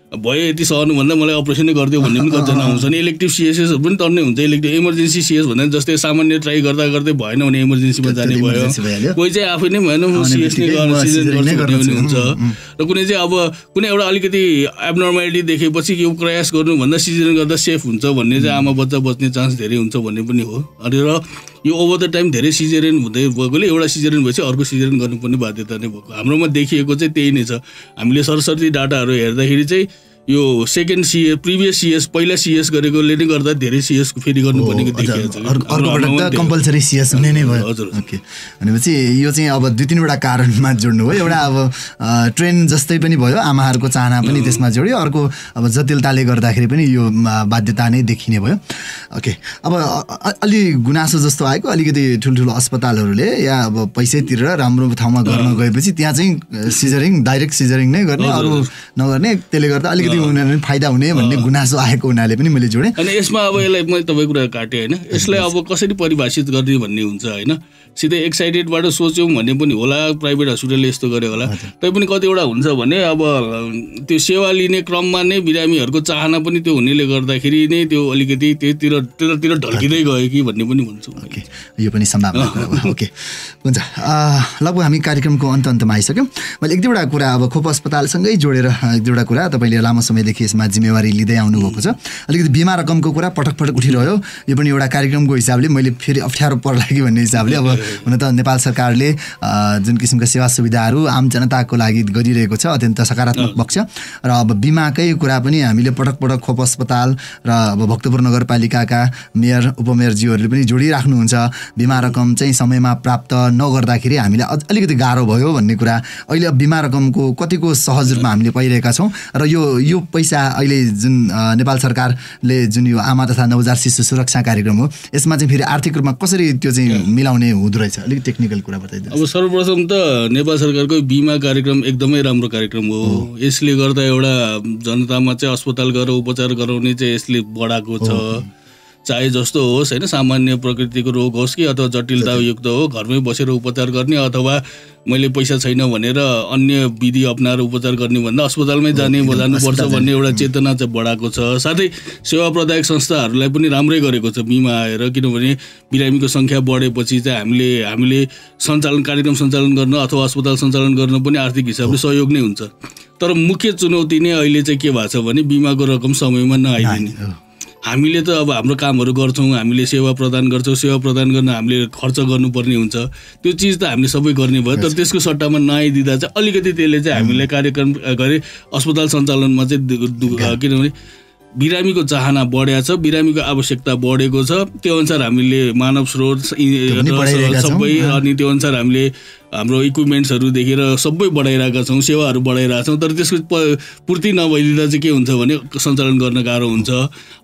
[SPEAKER 6] भयो यति सहनुभन्दा मलाई अपरेसनै गरिदियो भन्ने पनि कतिजना आउँछ नि। इलेक्टिभ सिएसएसहरू पनि टन्नै हुन्छ, इलेक्टिभ इमर्जेन्सी सिएस भन्दा जस्तै सामान्य ट्राई गर्दा गर्दै भएन भने इमर्जेन्सीमा जाने भयो, कोही चाहिँ आफै नै भएन सिएस नै सिजन गर्छु भन्ने हुन्छ। र कुनै चाहिँ अब कुनै एउटा अलिकति एबनर्मालिटी देखेपछि यो प्रयास गर्नुभन्दा सिजन गर्दा सेफ हुन्छ भन्ने चाहिँ आमा बच्चा बच्ने चान्स धेरै हुन्छ भन्ने पनि हो। अनि र यो ओभर द टाइम धेरै सिजरियन हुँदै गएकोले एउटा सिजरियन भएपछि अर्को सिजरियन गर्नुपर्ने बाध्यता नै भएको हाम्रोमा देखिएको चाहिँ त्यही नै छ। हामीले सरस्वती डाटाहरू हेर्दाखेरि चाहिँ यो सेकेन्ड सिएस प्रिभियस सिएस पहिला सिएस गरेकोले नै गर्दा धेरै सिएस फेरि गर्नुपर्ने देखिएको छ।
[SPEAKER 5] अर्को कम्पलसरी सिएस हुने नै भयो।
[SPEAKER 6] हजुर।
[SPEAKER 5] ओके, भनेपछि यो चाहिँ अब 2-3वटा कारणमा जोड्नु भयो। एउटा अब ट्रेन जस्तै पनि भयो, आमाहरूको चाहना पनि त्यसमा जोड्यो, अर्को अब जटिलताले गर्दाखेरि पनि यो बाध्यता नै देखिने भयो। ओके, अब अलि गुनासो जस्तो आएको अलिकति ठुल्ठुलो अस्पतालहरूले या अब पैसै तिरेर राम्रो ठाउँमा गर्न गएपछि त्यहाँ चाहिँ डाइरेक्ट सिजरिङ नै गर्ने, अरू नगर्ने, त्यसले गर्दा अलिकति उनीहरूले फाइदा हुने भन्ने गुनासो आएको हुनाले पनि मैले जोडेँ।
[SPEAKER 6] अनि यसमा अब यसलाई मैले तपाईँको कुरा काटेँ होइन, यसलाई अब कसरी परिभाषित गर्ने भन्ने हुन्छ होइन। सिधै एक्साइटेडबाट सोच्यौँ भन्ने पनि होला, प्राइभेट हस्पिटलले यस्तो गरे होला, तैपनि कतिवटा हुन्छ भने अब त्यो सेवा लिने क्रममा नै बिरामीहरूको चाहना पनि त्यो हुनेले गर्दाखेरि नै त्यो अलिकति त्यतातिर ढल्किँदै गयो कि भन्ने पनि भन्छु।
[SPEAKER 5] ओके, यो पनि सम्भावना कुरा हो। ओके, हुन्छ, लगभग हामी कार्यक्रमको अन्तमा आइसक्यौँ। मैले एक-दुईवटा कुरा अब खोप अस्पतालसँगै जोडेर एक-दुईवटा कुरा तपाईँले लामो समयदेखि यसमा जिम्मेवारी लिँदै आउनुभएको छ। अलिकति बिमा रकमको कुरा पटक पटक उठिरह्यो, यो पनि एउटा कार्यक्रमको हिसाबले मैले फेरि अप्ठ्यारो पर्ला कि भन्ने हिसाबले। अब हुन त नेपाल सरकारले जुन किसिमका सेवा सुविधाहरू आम जनताको लागि गरिरहेको छ अत्यन्त सकारात्मक पक्ष, र अब बिमाकै कुरा पनि हामीले पटक पटक खोप अस्पताल र अब भक्तपुर नगरपालिकाका मेयर उपमेयरज्यूहरूले पनि जोडिराख्नुहुन्छ। बिमा रकम चाहिँ समयमा प्राप्त नगर्दाखेरि हामीलाई अलिकति गाह्रो भयो भन्ने कुरा। अहिले अब बिमा रकमको कतिको सहज रूपमा हामीले पाइरहेका छौँ, र यो पैसा अहिले जुन नेपाल सरकारले जुन यो आमा तथा नवजात शिशु सुरक्षा कार्यक्रम हो, यसमा चाहिँ फेरि आर्थिक रूपमा कसरी त्यो चाहिँ मिलाउने हुँदो रहेछ, अलिक टेक्निकल कुरा बताइदिनु।
[SPEAKER 6] अब सर्वप्रथम त नेपाल सरकारको बिमा कार्यक्रम एकदमै राम्रो कार्यक्रम हो। यसले गर्दा एउटा जनतामा चाहिँ अस्पताल गएर उपचार गराउने चाहिँ यसले बढाएको छ। चाहे जस्तो होस् होइन, सामान्य प्रकृतिको रोग होस् कि अथवा जटिलतायुक्त हो, घरमै बसेर उपचार गर्ने अथवा मैले पैसा छैन भनेर अन्य विधि अप्नाएर उपचार गर्ने भन्दा अस्पतालमै जानुपर्छ भन्ने एउटा चेतना चाहिँ बढाएको छ। साथै सेवा प्रदायक संस्थाहरूलाई पनि राम्रै गरेको छ बिमा आएर, किनभने बिरामीको सङ्ख्या बढेपछि चाहिँ हामीले कार्यक्रम सञ्चालन गर्न अथवा अस्पताल सञ्चालन गर्न पनि आर्थिक हिसाबले सहयोग नै हुन्छ। तर मुख्य चुनौती नै अहिले चाहिँ के भएको छ भने बिमाको रकम समयमा नआइदिने। हामीले त अब हाम्रो कामहरू गर्छौँ, हामीले सेवा प्रदान गर्छौँ, सेवा प्रदान गर्न हामीले खर्च गर्नुपर्ने हुन्छ, त्यो चिज त हामीले सबै गर्ने भयो। तर त्यसको सट्टामा नआइदिँदा चाहिँ अलिकति त्यसले चाहिँ हामीलाई कार्यक्रम गरे अस्पताल सञ्चालनमा चाहिँ किनभने बिरामीको चाहना बढेको छ, बिरामीको आवश्यकता बढेको छ, त्यो अनुसार हामीले मानव स्रोत सबै अनि त्यो अनुसार हामीले हाम्रो इक्विपमेन्ट्सहरू देखेर सबै बढाइरहेका छौँ, सेवाहरू बढाइरहेका छौँ। तर त्यसको पूर्ति नभइदिँदा चाहिँ के हुन्छ भने सञ्चालन गर्न गाह्रो हुन्छ।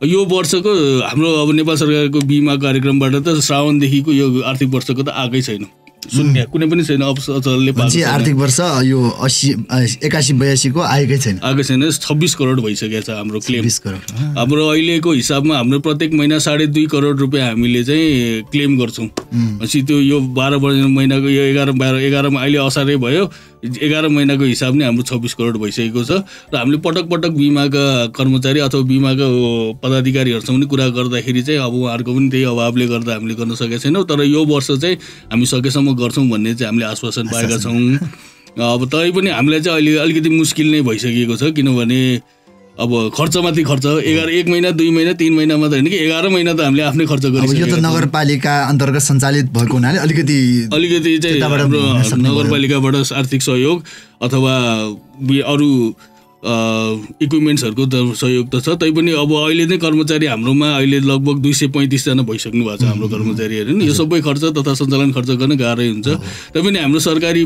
[SPEAKER 6] यो वर्षको हाम्रो अब नेपाल सरकारको बिमा कार्यक्रमबाट त श्रावणदेखिको यो आर्थिक वर्षको त आएकै छैन, शून्य, कुनै पनि छैन। अस्पतालले
[SPEAKER 5] आर्थिक वर्ष यो 81-82 को आएकै छैन,
[SPEAKER 6] 26 करोड भइसकेको छ हाम्रो क्लेम। हाम्रो अहिलेको हिसाबमा हाम्रो प्रत्येक महिना 2.5 करोड रुपियाँ हामीले चाहिँ क्लेम गर्छौँ। पछि त्यो यो 12 महिनाको यो 11 अहिले असारै भयो, 11 महिनाको हिसाब नै हाम्रो 26 करोड भइसकेको छ। र हामीले पटक पटक बिमाका कर्मचारी अथवा बिमाका पदाधिकारीहरूसँग पनि कुरा गर्दाखेरि चाहिँ अब उहाँहरूको पनि त्यही अभावले गर्दा हामीले गर्न सकेका छैनौँ। तर यो वर्ष चाहिँ हामी सकेसम्म गर्छौँ भन्ने चाहिँ हामीले आश्वासन पाएका छौँ। अब तै पनि हामीलाई चाहिँ अहिले अलिकति मुस्किल नै भइसकेको छ, किनभने अब खर्चमाथि खर्च 1 महिना 2 महिना 3 महिना मात्र होइन कि 11 महिना त हामीले आफ्नै खर्च गरिसकेको।
[SPEAKER 5] यो त नगरपालिका अन्तर्गत सञ्चालित भएको हुनाले अलिकति
[SPEAKER 6] चाहिँ हाम्रो नगरपालिकाबाट आर्थिक सहयोग अथवा अरू इक्विपमेन्ट्सहरूको त सहयोग त छ, तैपनि अब अहिले नै कर्मचारी हाम्रोमा अहिले लगभग 235 जना भइसक्नु भएको छ हाम्रो कर्मचारीहरू नि। यो सबै खर्च तथा सञ्चालन खर्च गर्न गाह्रै हुन्छ। तैपनि हाम्रो सरकारी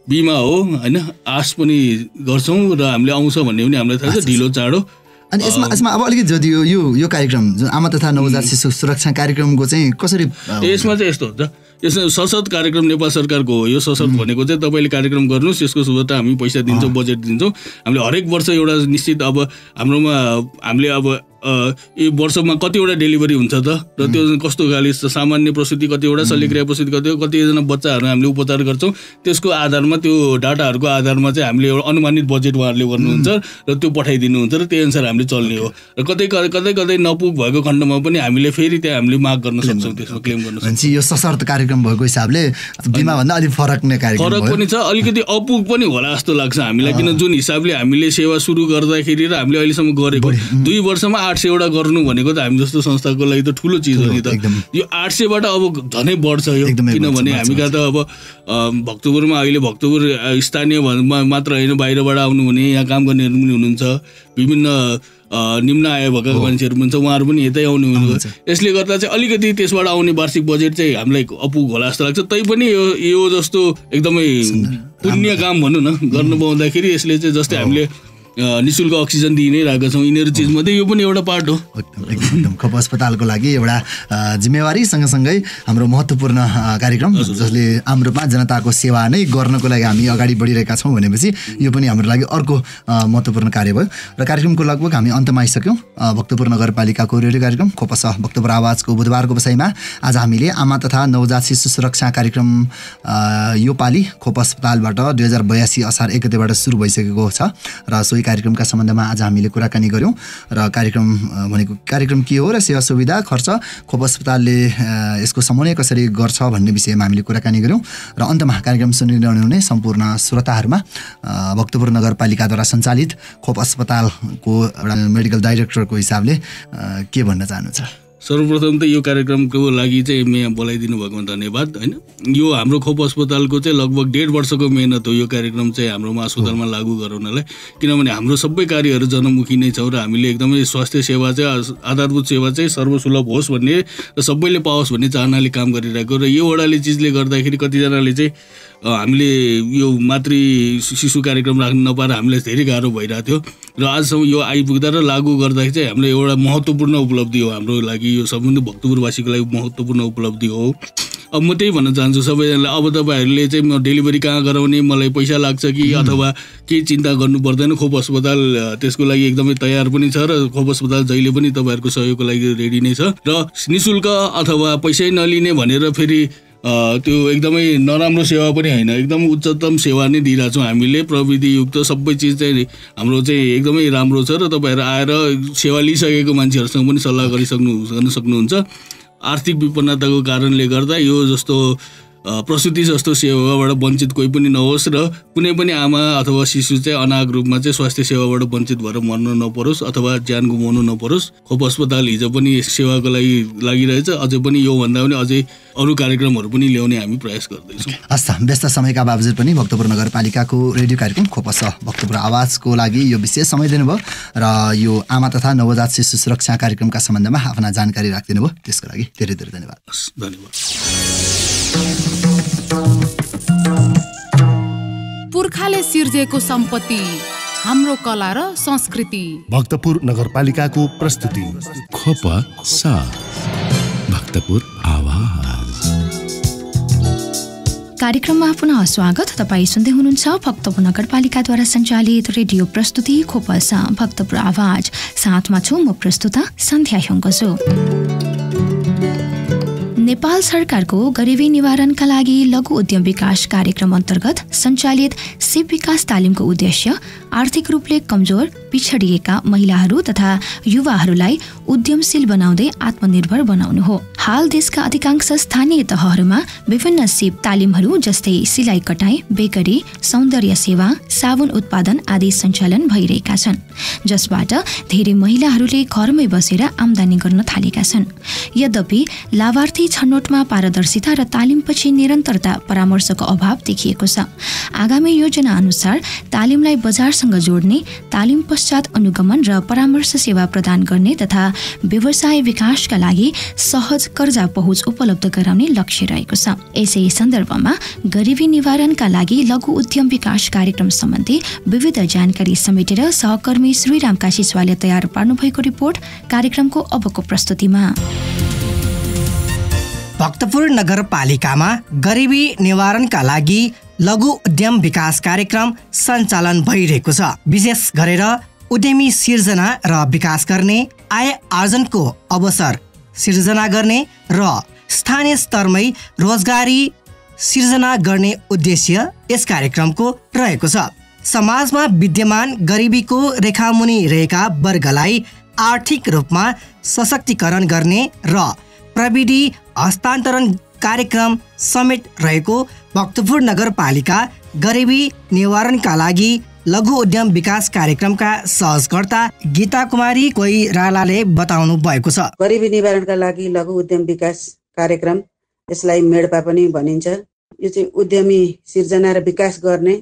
[SPEAKER 6] बिमा हो होइन, आश पनि गर्छौँ र हामीले आउँछ भन्ने पनि हामीलाई थाहा छ, ढिलो चाँडो।
[SPEAKER 5] अनि यसमा अब अलिकति जति यो कार्यक्रम जुन आमा तथा नवजात शिशु सुरक्षा कार्यक्रमको चाहिँ कसरी
[SPEAKER 6] यसमा चाहिँ यस्तो हुन्छ, यसमा सशक्त कार्यक्रम नेपाल सरकारको हो। यो सशक्त भनेको चाहिँ तपाईँले कार्यक्रम गर्नुहोस्, यसको सुविधा हामी पैसा दिन्छौँ, बजेट दिन्छौँ। हामीले हरेक वर्ष एउटा निश्चित अब हाम्रोमा हामीले अब यो वर्षमा कतिवटा डेलिभरी हुन्छ त, र त्यो कस्तो खाले सामान्य प्रसुति कतिवटा, शल्यक्रिया प्रसुति कतिजना बच्चाहरू हामीले उपचार गर्छौँ, त्यसको आधारमा त्यो डाटाहरूको आधारमा चाहिँ हामीले एउटा अनुमानित बजेट उहाँहरूले गर्नुहुन्छ र त्यो पठाइदिनुहुन्छ र त्यही अनुसार हामीले चल्ने हो। र कतै कतै नपुग भएको खण्डमा पनि हामीले फेरि त्यहाँ हामीले माग गर्न सक्छौँ, त्यसमा क्लेम गर्न सक्छौँ।
[SPEAKER 5] यो सशक्त कार्यक्रम भएको हिसाबले बिमाभन्दा अलिक फरक
[SPEAKER 6] पनि छ, अलिकति अपुग पनि होला जस्तो लाग्छ हामीलाई। किन जुन हिसाबले हामीले सेवा सुरु गर्दाखेरि र हामीले अहिलेसम्म गरेको 2 वर्षमा 800 वटा गर्नु भनेको त हामी जस्तो संस्थाको लागि त ठुलो चिज हो नि त। यो 800बाट अब झनै बढ्छ यो, किनभने हामी कहाँ त अब भक्तपुरमा अहिले भक्तपुर स्थानीय मात्र होइन, बाहिरबाट आउनु हुने, यहाँ काम गर्नेहरू पनि हुनुहुन्छ, विभिन्न निम्न आय भएका मान्छेहरू पनि छ, उहाँहरू पनि यतै आउनु हुनुहुन्छ। यसले गर्दा चाहिँ अलिकति त्यसबाट आउने वार्षिक बजेट चाहिँ हामीलाई अपुग होला जस्तो लाग्छ। तैपनि यो जस्तो एकदमै पुण्य काम भनौँ न गर्नु पाउँदाखेरि यसले चाहिँ जस्तै हामीले निःशुल्क अक्सिजन दिइ नै रहेका छौँ, यिनीहरू चिजमध्ये यो पनि एउटा पार्ट हो।
[SPEAKER 5] एकदम खोप अस्पतालको लागि एउटा जिम्मेवारी सँगसँगै हाम्रो महत्त्वपूर्ण कार्यक्रम जसले हाम्रो जनताको सेवा नै गर्नको लागि हामी अगाडि बढिरहेका छौँ भनेपछि यो पनि हाम्रो लागि अर्को महत्त्वपूर्ण कार्य भयो। र कार्यक्रमको लगभग हामी अन्तमा आइसक्यौँ। भक्तपुर नगरपालिकाको रेडियो कार्यक्रम खोपस भक्तपुर आवाजको बुधबारको बसाइमा आज हामीले आमा तथा नवजात शिशु सुरक्षा कार्यक्रम यो पालि खोप अस्पतालबाट 2082 असार 1 गतेबाट सुरु भइसकेको छ र सोही कार्यक्रमका सम्बन्धमा आज हामीले कुराकानी गऱ्यौँ। र कार्यक्रम के हो र सेवा सुविधा खर्च खोप अस्पतालले यसको समन्वय कसरी गर्छ भन्ने विषयमा हामीले कुराकानी गऱ्यौँ। र अन्तमा कार्यक्रम सुनिरहनु हुने सम्पूर्ण श्रोताहरूमा भक्तपुर नगरपालिकाद्वारा सञ्चालित खोप अस्पतालको एउटा मेडिकल डाइरेक्टरको हिसाबले के भन्न चाहनुहुन्छ?
[SPEAKER 6] सर्वप्रथम त यो कार्यक्रमको लागि चाहिँ यहाँ बोलाइदिनु भएकोमा धन्यवाद होइन। यो हाम्रो खोप अस्पतालको चाहिँ लगभग 1.5 वर्षको मेहनत हो यो कार्यक्रम चाहिँ हाम्रोमा अस्पतालमा लागू गराउनलाई। किनभने हाम्रो सबै कार्यहरू जनमुखी नै छौँ र हामीले एकदमै स्वास्थ्य सेवा चाहिँ आधारभूत सेवा चाहिँ सर्वसुलभ होस् भन्ने र सबैले पाओस् भन्ने चाहनाले काम गरिरहेको। र यो वडाले चिजले गर्दाखेरि कतिजनाले चाहिँ हामीले यो मातृ शिशु कार्यक्रम राख्न नपाएर हामीलाई धेरै गाह्रो भइरहेको थियो र आजसम्म यो आइपुग्दा र लागू गर्दाखेरि चाहिँ हामीलाई एउटा महत्त्वपूर्ण उपलब्धि हो हाम्रो लागि। यो सम्बन्धी भक्तपुरवासीको लागि महत्त्वपूर्ण उपलब्धि हो। अब म त्यही भन्न चाहन्छु सबैजनालाई, अब तपाईँहरूले चाहिँ म डेलिभरी कहाँ गराउने, मलाई पैसा लाग्छ कि अथवा केही चिन्ता गर्नु पर्दैन। खोप अस्पताल त्यसको लागि एकदमै तयार पनि छ र खोप अस्पताल जहिले पनि तपाईँहरूको सहयोगको लागि रेडी नै छ। र निःशुल्क अथवा पैसै नलिने भनेर फेरि त्यो एकदमै नराम्रो सेवा पनि होइन, एकदम उच्चतम सेवा नै दिइरहेको छौँ हामीले। प्रविधियुक्त सबै चिज चाहिँ हाम्रो चाहिँ एकदमै राम्रो छ र तपाईँहरू आएर सेवा लिइसकेको मान्छेहरूसँग पनि सल्लाह गर्न सक्नुहुन्छ। आर्थिक विपन्नताको कारणले गर्दा यो जस्तो प्रसुति जस्तो सेवाबाट वञ्चित कोही पनि नहोस् र कुनै पनि आमा अथवा शिशु चाहिँ अनाग रूपमा चाहिँ स्वास्थ्य सेवाबाट वञ्चित भएर मर्न नपरोस् अथवा ज्यान गुमाउनु नपरोस्। खोप अस्पताल हिजो पनि सेवाको लागि लागिरहेछ, अझै पनि योभन्दा पनि अझै अरू कार्यक्रमहरू पनि ल्याउने हामी प्रयास गर्दैछौँ।
[SPEAKER 5] हस् त, व्यस्त समयका बावजुद पनि भक्तपुर नगरपालिकाको रेडियो कार्यक्रम खोपस भक्तपुर आवाजको लागि यो विशेष समय दिनुभयो र यो आमा तथा नवजात शिशु सुरक्षा कार्यक्रमका सम्बन्धमा आफ्ना जानकारी राखिदिनु भयो, त्यसको लागि धेरै धेरै धन्यवाद।
[SPEAKER 6] धन्यवाद।
[SPEAKER 1] पुर्खाले सिर्जेको सम्पत्ति हाम्रो कला र संस्कृति
[SPEAKER 2] भक्तपुर नगरपालिकाको प्रस्तुति
[SPEAKER 3] खोप भक्तपुर आवाज।
[SPEAKER 4] कार्यक्रममा पुनः स्वागत। तपाईँ सुन्दै हुनुहुन्छ भक्तपुर नगरपालिकाद्वारा सञ्चालित रेडियो प्रस्तुति खोपस भक्तपुर आवाज। साथमा छु म प्रस्तुता सन्ध्या ह्याङ्गसो। नेपाल सरकारको गरिबी निवारणका लागि लघु उद्यम विकास कार्यक्रम अन्तर्गत सञ्चालित सिप विकास तालिमको उद्देश्य आर्थिक रूपले कमजोर पिछडिएका महिलाहरू तथा युवाहरूलाई उद्यमशील बनाउँदै आत्मनिर्भर बनाउनु हो। हाल देशका अधिकांश स्थानीय तहहरूमा विभिन्न सिप तालिमहरू जस्तै सिलाइ कटाई, बेकरी, सौन्दर्य सेवा, साबुन उत्पादन आदि सञ्चालन भइरहेका छन्, जसबाट धेरै महिलाहरूले घरमै बसेर आम्दानी गर्न थालेका छन्। यद्यपि लाभार्थी छनौटमा पारदर्शिता र तालिमपछि निरन्तरता परामर्शको अभाव देखिएको छ। आगामी योजना अनुसार तालिमलाई बजारसँग जोड्ने, तालिम पश्चात अनुगमन र परामर्श सेवा प्रदान गर्ने तथा व्यवसाय विकासका लागि सहज कर्जा पहुँच उपलब्ध गराउने लक्ष्य रहेको छ। यसै सन्दर्भमा गरिबी निवारणका लागि लघु उद्यम विकास कार्यक्रम सम्बन्धी विविध जानकारी समेटेर सहकर्मी श्रीराम काशीस्वाले तयार पार्नुभएको रिपोर्ट कार्यक्रमको अबको प्रस्तुतिमा।
[SPEAKER 7] भक्तपुर नगरपालिकामा गरिबी निवारणका लागि लघु उद्यम विकास कार्यक्रम सञ्चालन भइरहेको छ। विशेष गरेर उद्यमी सिर्जना र विकास गर्ने, आय आर्जनको अवसर सिर्जना गर्ने र स्थानीय स्तरमै रोजगारी सिर्जना गर्ने उद्देश्य यस कार्यक्रमको रहेको छ। समाजमा विद्यमान गरिबीको रेखामुनि रहेका वर्गलाई आर्थिक रूपमा सशक्तिकरण गर्ने र प्रविधि हस्तान्तरण कार्यक्रम समेत रहेको भक्तपुर नगरपालिका गरिबी निवारणका लागि लघु उद्यम विकास कार्यक्रमका सहजकर्ता गीता कुमारी कोइरालाले बताउनु भएको छ।
[SPEAKER 8] गरिबी निवारणका लागि लघु उद्यम विकास कार्यक्रम, यसलाई मेडपा पनि भनिन्छ, यो चाहिँ उद्यमी सिर्जना र विकास गर्ने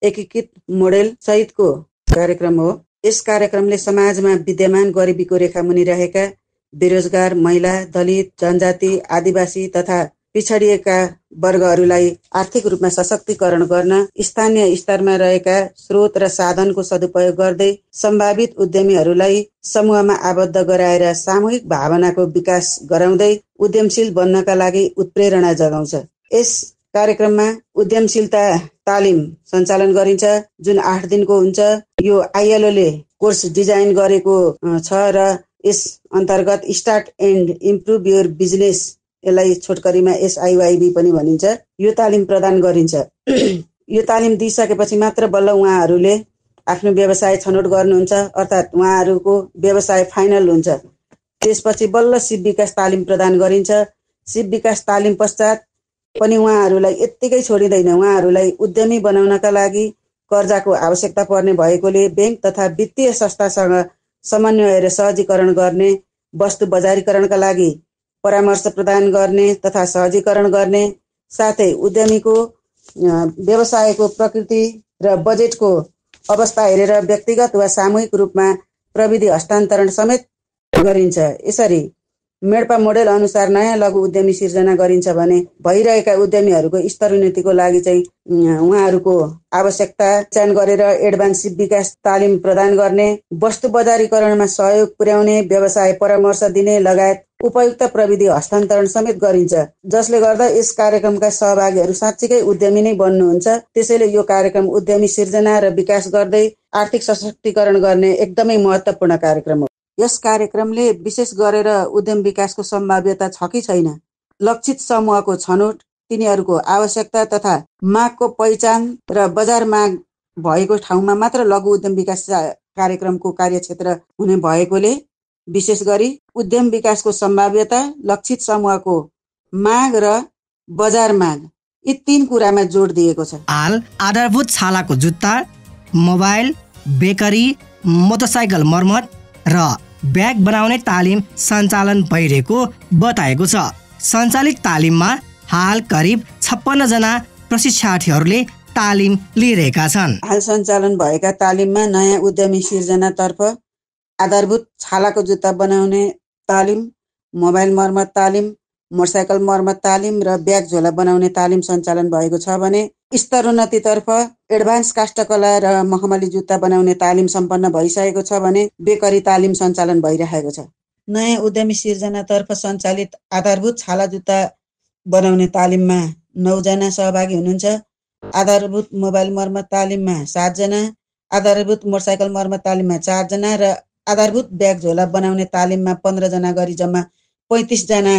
[SPEAKER 8] एकीकृत मोडेल सहितको कार्यक्रम हो। यस कार्यक्रमले समाजमा विद्यमान गरिबीको रेखामुनि रहेका बेरोजगार महिला, दलित, जनजाति, आदिवासी तथा पिछडिएका वर्गहरूलाई आर्थिक रूपमा सशक्तिकरण गर्न स्थानीय स्तरमा रहेका स्रोत र साधनको सदुपयोग गर्दै सम्भावित उद्यमीहरूलाई समूहमा आबद्ध गराएर सामूहिक भावनाको विकास गराउँदै उद्यमशील बन्नका लागि उत्प्रेरणा जगाउँछ। यस कार्यक्रममा उद्यमशीलता तालिम सञ्चालन गरिन्छ, जुन 8 दिनको हुन्छ। यो आइएलओले कोर्स डिजाइन गरेको छ र यस अन्तर्गत start and improve your business, यसलाई छोटकरीमा SIYB पनि भनिन्छ, यो तालिम प्रदान गरिन्छ। यो तालिम दिइसकेपछि मात्र बल्ल उहाँहरूले आफ्नो व्यवसाय छनौट गर्नुहुन्छ, अर्थात् उहाँहरूको व्यवसाय फाइनल हुन्छ। त्यसपछि बल्ल सिप विकास तालिम प्रदान गरिन्छ। सिप विकास तालिम पश्चात पनि उहाँहरूलाई यत्तिकै छोडिँदैन। उहाँहरूलाई उद्यमी बनाउनका लागि कर्जाको आवश्यकता पर्ने भएकोले बैंक तथा वित्तीय संस्थासँग समन्वय र सहजीकरण गर्ने, वस्तु बजारीकरणका लागि परामर्श प्रदान गर्ने तथा सहजीकरण गर्ने, साथै उद्यमीको व्यवसायको प्रकृति र बजेटको अवस्था हेरेर व्यक्तिगत वा सामूहिक रूपमा प्रविधि हस्तान्तरण समेत गरिन्छ। यसरी मेडपा मोडेल अनुसार नयाँ लघु उद्यमी सिर्जना गरिन्छ भने भइरहेका उद्यमीहरूको स्तरोन्नतिको लागि चाहिँ उहाँहरूको आवश्यकता पहचान गरेर एडभान्स विकास तालिम प्रदान गर्ने, वस्तु बजारीकरणमा सहयोग पुर्याउने, व्यवसाय परामर्श दिने लगायत उपयुक्त प्रविधि हस्तान्तरण समेत गरिन्छ, जसले गर्दा यस कार्यक्रमका सहभागीहरू साँच्चीकै उद्यमी नै बन्नुहुन्छ। त्यसैले यो कार्यक्रम उद्यमी सिर्जना र विकास गर्दै आर्थिक सशक्तिकरण गर्ने एकदमै महत्त्वपूर्ण कार्यक्रम हो। यस कार्यक्रमले विशेष गरेर उद्यम विकासको सम्भाव्यता छ कि छैन, लक्षित समूहको छनौट, तिनीहरूको आवश्यकता तथा मागको पहिचान र बजार माग भएको ठाउँमा मात्र लघु उद्यम विकास कार्यक्रमको कार्यक्षेत्र हुने भएकोले विशेष गरी उद्यम विकासको सम्भाव्यता, लक्षित समूहको माग र बजार माग, यी 3 कुरामा जोड दिएको छ।
[SPEAKER 7] हाल आधारभूत छालाको जुत्ता, मोबाइल, बेकरी, मोटरसाइकल मर्मत र ब्याग बनाउने तालिम सञ्चालन भइरहेको बताएको छ। सञ्चालित तालिममा हाल करिब 56 जना प्रशिक्षार्थीहरूले तालिम लिइरहेका छन्।
[SPEAKER 8] हाल सञ्चालन भएका तालिममा नयाँ उद्यमी सिर्जनातर्फ आधारभूत छालाको जुत्ता बनाउने तालिम, मोबाइल मर्मत तालिम, मोटरसाइकल मर्मत तालिम र ब्याग झोला बनाउने तालिम सञ्चालन भएको छ भने स्तरोन्नतितर्फ एडभान्स काष्ठकला र मखमली जुत्ता बनाउने तालिम सम्पन्न भइसकेको छ भने बेकरी तालिम सञ्चालन भइरहेको छ। नयाँ उद्यमी सिर्जनातर्फ सञ्चालित आधारभूत छाला जुत्ता बनाउने तालिममा 9 जना सहभागी हुनुहुन्छ। आधारभूत मोबाइल मर्मत तालिममा 7 जना, आधारभूत मोटरसाइकल मर्मत तालिममा 4 जना र आधारभूत ब्याग झोला बनाउने तालिममा 15 जना गरी जम्मा 35 जना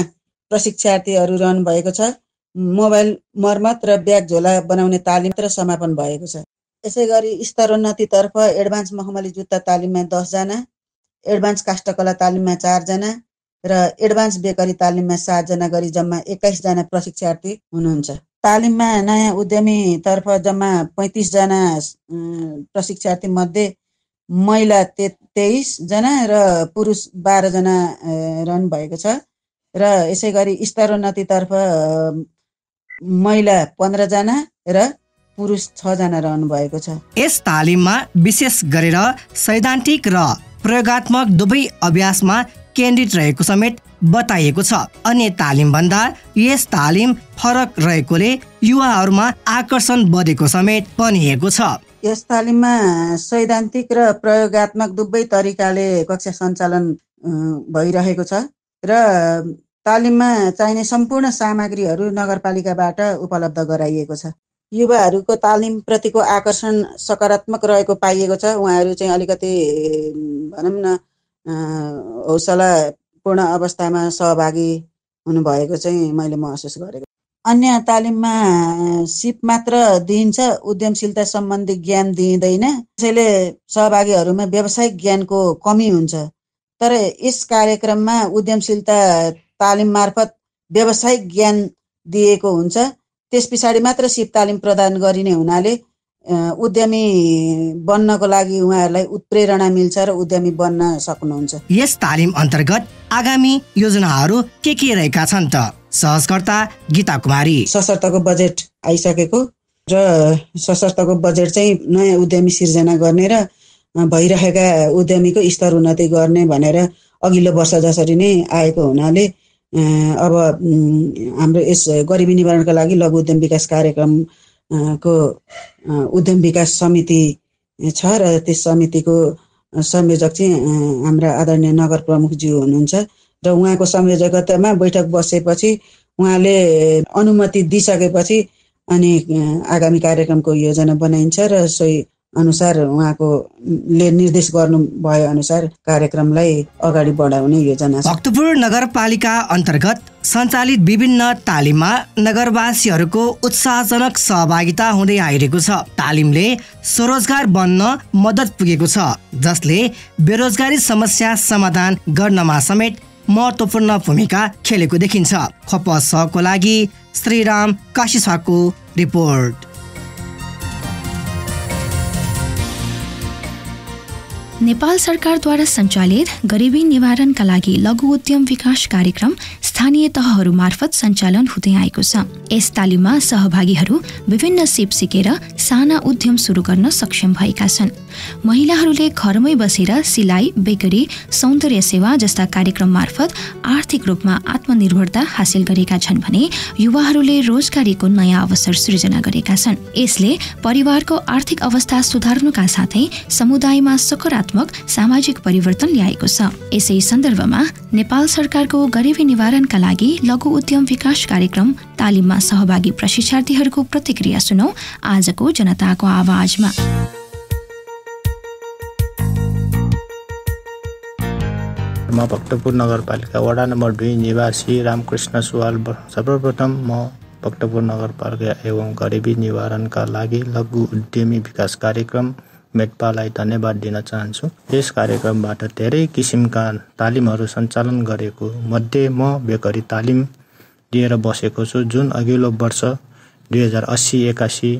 [SPEAKER 8] प्रशिक्षार्थीहरू रहनु भएको छ। मोबाइल मर्मत र ब्याग झोला बनाउने तालिम मात्र समापन भएको छ। यसै गरी स्तरोन्नतितर्फ एडभान्स मखमली जुत्ता तालिममा 10 जना, एडभान्स काष्ठकला तालिममा 4 जना र एडभान्स बेकरी तालिममा 7 जना गरी जम्मा 21 जना प्रशिक्षार्थी हुनुहुन्छ। तालिममा नयाँ उद्यमीतर्फ जम्मा 35 जना प्रशिक्षार्थी मध्ये महिला 23 जना र पुरुष 12 जना रहनु भएको छ। र यसै गरी स्तरोन्नतितर्फ महिला 15 जना र पुरुष 6 जना रहनु भएको छ।
[SPEAKER 7] यस तालिममा विशेष गरेर सैद्धान्तिक र प्रयोगात्मक दुवै अभ्यासमा केन्द्रित रहेको समेत बताइएको छ। अन्य तालिमभन्दा यस तालिम फरक रहेकोले युवाहरूमा आकर्षण बढेको समेत भनिएको छ।
[SPEAKER 8] यस तालिममा सैद्धान्तिक र प्रयोगात्मक दुवै तरिकाले कक्षा सञ्चालन भइरहेको छ र तालिममा चाहिने सम्पूर्ण सामग्रीहरू नगरपालिकाबाट उपलब्ध गराइएको छ। युवाहरूको तालिम प्रतिको आकर्षण सकारात्मक रहेको पाइएको छ। उहाँहरू चाहिँ अलिकति भनौँ न हौसलापूर्ण अवस्थामा सहभागी हुनुभएको चाहिँ मैले महसुस गरेको। अन्य तालिममा सिप मात्र दिइन्छ, उद्यमशीलता सम्बन्धी ज्ञान दिइँदैन। त्यसैले सहभागीहरूमा व्यावसायिक ज्ञानको कमी हुन्छ। तर यस कार्यक्रममा उद्यमशीलता तालिम मार्फत व्यावसायिक ज्ञान दिएको हुन्छ। त्यस पछाडि मात्र सिप तालिम प्रदान गरिने हुनाले उद्यमी बन्नको लागि उहाँहरूलाई उत्प्रेरणा मिल्छ र उद्यमी बन्न सक्नुहुन्छ।
[SPEAKER 7] यस तालिम अन्तर्गत आगामी योजनाहरू के रहेका छन् त? सहजकर्ता गीता कुमारी।
[SPEAKER 8] सशर्तको बजेट आइसकेको र सशर्तको बजेट चाहिँ नयाँ उद्यमी सिर्जना गर्ने र भइरहेका उद्यमीको स्तर उन्नति गर्ने भनेर अघिल्लो वर्ष जसरी नै आएको हुनाले अब हाम्रो यस गरिबी निवारणका लागि लघु उद्यम विकास कार्यक्रमको उद्यम विकास समिति छ र त्यस समितिको संयोजक चाहिँ हाम्रा आदरणीय नगर प्रमुखज्यू हुनुहुन्छ र उहाँको संयोजकतामा बैठक बसेपछि उहाँले अनुमति दिइसकेपछि अनि आगामी कार्यक्रमको योजना बनाइन्छ र सोही अनुसार उहाँकोले निर्देश गर्नु भए अनुसार कार्यक्रमलाई अगाडि बढाउने योजना छ।
[SPEAKER 7] भक्तपुर नगरपालिका अन्तर्गत सञ्चालित विभिन्न तालिममा नगरवासीहरूको उत्साहजनक सहभागिता हुँदै आइरहेको छ। तालिमले स्वरोजगार बन्न मद्दत पुगेको छ, जसले बेरोजगारी समस्या समाधान गर्नमा समेत महत्त्वपूर्ण भूमिका खेलेको देखिन्छ। खपसको लागि श्रीराम काशीसाको रिपोर्ट।
[SPEAKER 4] नेपाल सरकारद्वारा सञ्चालित गरिबी निवारणका लागि लघु उद्यम विकास कार्यक्रम स्थानीय तहहरू मार्फत सञ्चालन हुँदै आएको छ। यस तालिममा सहभागीहरू विभिन्न सिप सिकेर साना उद्यम सुरु गर्न सक्षम भएका छन्। महिलाहरूले घरमै बसेर सिलाइ, बेकरी, सौन्दर्य सेवा जस्ता कार्यक्रम मार्फत आर्थिक रूपमा आत्मनिर्भरता हासिल गरेका छन् भने युवाहरूले रोजगारीको नयाँ अवसर सृजना गरेका छन्। यसले परिवारको आर्थिक अवस्था सुधार्नुका साथै समुदायमा सकारात्मक सामाजिक परिवर्तन ल्याएको छ। यसै सन्दर्भमा नेपाल सरकारको गरिबी निवारणका लागि लघु उद्यम विकास कार्यक्रम तालिममा सहभागी प्रशिक्षार्थीहरूको प्रतिक्रिया सुनौ आजको जनताको आवाजमा।
[SPEAKER 9] म भक्तपुर नगरपालिका वडा नम्बर 2 निवासी रामकृष्ण सुवाल। सर्वप्रथम म भक्तपुर नगरपालिका एवं गरिबी निवारणका लागि लघु उद्यमी विकास कार्यक्रम मेटपालाई धन्यवाद दिन चाहन्छु। यस कार्यक्रमबाट धेरै किसिमका तालिमहरू सञ्चालन गरेको मध्ये म बेकरी तालिम दिएर बसेको छु, जुन अघिल्लो वर्ष 2080-81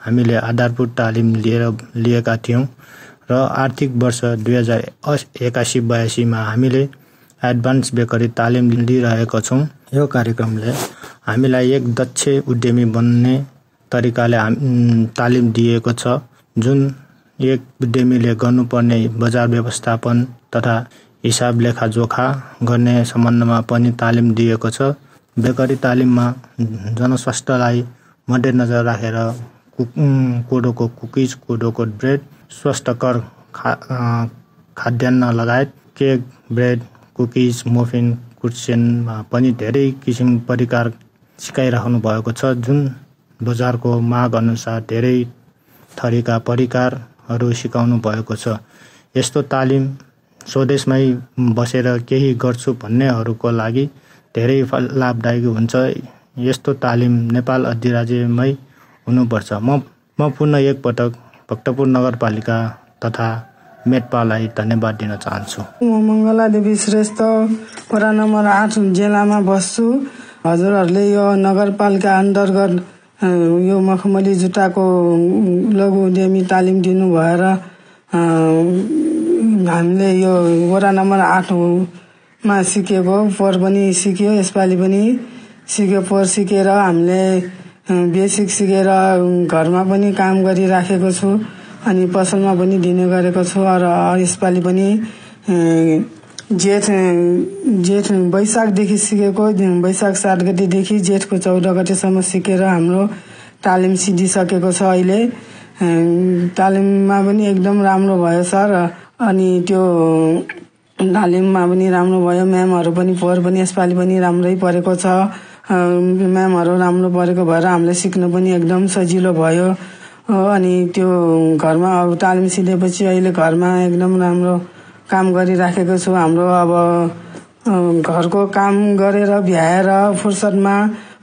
[SPEAKER 9] हामीले आधारभूत तालिम लिएका थियौँ र आर्थिक वर्ष 2081-82 हामीले एडभान्स बेकरी तालिम लिइरहेका छौँ। यो कार्यक्रमले हामीलाई एक दक्ष उद्यमी बन्ने तरिकाले तालिम दिएको छ, जुन एक उद्यमीले गर्नुपर्ने बजार व्यवस्थापन तथा हिसाब लेखाजोखा गर्ने सम्बन्धमा पनि तालिम दिएको छ। बेकरी तालिममा जनस्वास्थ्यलाई मध्यनजर राखेर कोदोको कुकिज, कोदोको ब्रेड, स्वस्थकर खाद्यान्न लगायत केक, ब्रेड, कुकिज, मफिन, कुर्सेनमा पनि धेरै किसिम परिकार सिकाइराख्नु भएको छ, जुन बजारको माग अनुसार धेरै थरीका परिकारहरू सिकाउनु भएको छ। यस्तो तालिम स्वदेशमै बसेर केही गर्छु भन्नेहरूको लागि धेरै लाभदायी हुन्छ। यस्तो तालिम नेपाल अधिराज्यमै हुनुपर्छ। म पुनः एकपटक भक्तपुर नगरपालिका तथा मेटपालाई धन्यवाद दिन चाहन्छु।
[SPEAKER 10] म मङ्गला देवी श्रेष्ठ वडा नम्बर 8 जिल्लामा बस्छु। हजुरहरूले यो नगरपालिका अन्तर्गत यो मखमली जुत्ताको लघु उद्यमी तालिम दिनु भएर हामीले यो वडा नम्बर 8 मा सिकेको पोहोर पनि सिक्यो, यसपालि पनि सिक्यो। पोहोर सिकेर हामीले बेसिक सिकेर घरमा पनि काम गरिराखेको छु अनि पसलमा पनि दिने गरेको छु। र यसपालि पनि जेठ वैशाखदेखि सिकेको, वैशाख 7 गतेदेखि जेठको 14 गतेसम्म सिकेर हाम्रो तालिम सिधिसकेको छ। अहिले तालिममा पनि एकदम राम्रो भयो सर। अनि त्यो तालिममा पनि राम्रो भयो। म्यामहरू पनि पोहोर पनि यसपालि पनि राम्रै परेको छ। म्यामहरू राम्रो परेको भएर हामीलाई सिक्न पनि एकदम सजिलो भयो। अनि त्यो घरमा अब तालिम सिधेपछि अहिले घरमा एकदम राम्रो काम गरिराखेको छु। हाम्रो अब घरको काम गरेर भ्याएर फुर्सदमा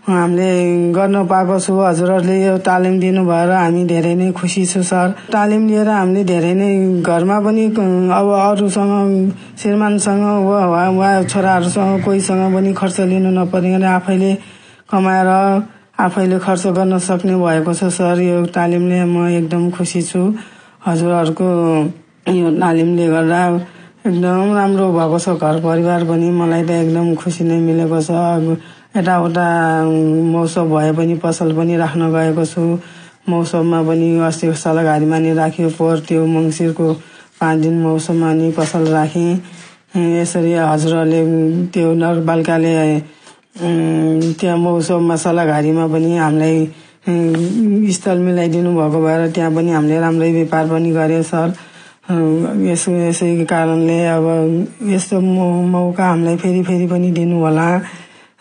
[SPEAKER 10] हामीले गर्न पाएको छु। हजुरहरूले यो तालिम दिनु भएर हामी धेरै नै खुसी छु सर। तालिम लिएर हामीले धेरै नै घरमा पनि अब अरूसँग श्रीमानसँग वा छोराहरूसँग कोहीसँग पनि खर्च लिनु नपर्ने आफैले कमाएर आफैले खर्च गर्न सक्ने भएको छ सर। यो तालिमले म एकदम खुसी छु। हजुरहरूको यो तालिमले गर्दा एकदम राम्रो भएको छ। घर परिवार पनि मलाई त एकदम खुसी नै मिलेको छ। यताउता मौसम भए पनि पसल पनि राख्न गएको छु। मौसममा पनि अस्ति सलघारीमा नि राख्यो। पोहोर त्यो मङ्सिरको 5 दिन मौसममा नि पसल राखेँ। यसरी हजुरहरूले त्यो नगरपालिकाले त्यहाँ मौसममा सलघारीमा पनि हामीलाई स्थल मिलाइदिनु भएको भएर त्यहाँ पनि हामीले राम्रै व्यापार पनि गऱ्यो सर। यसै कारणले अब यस्तो मौका हामीलाई फेरि पनि दिनु होला।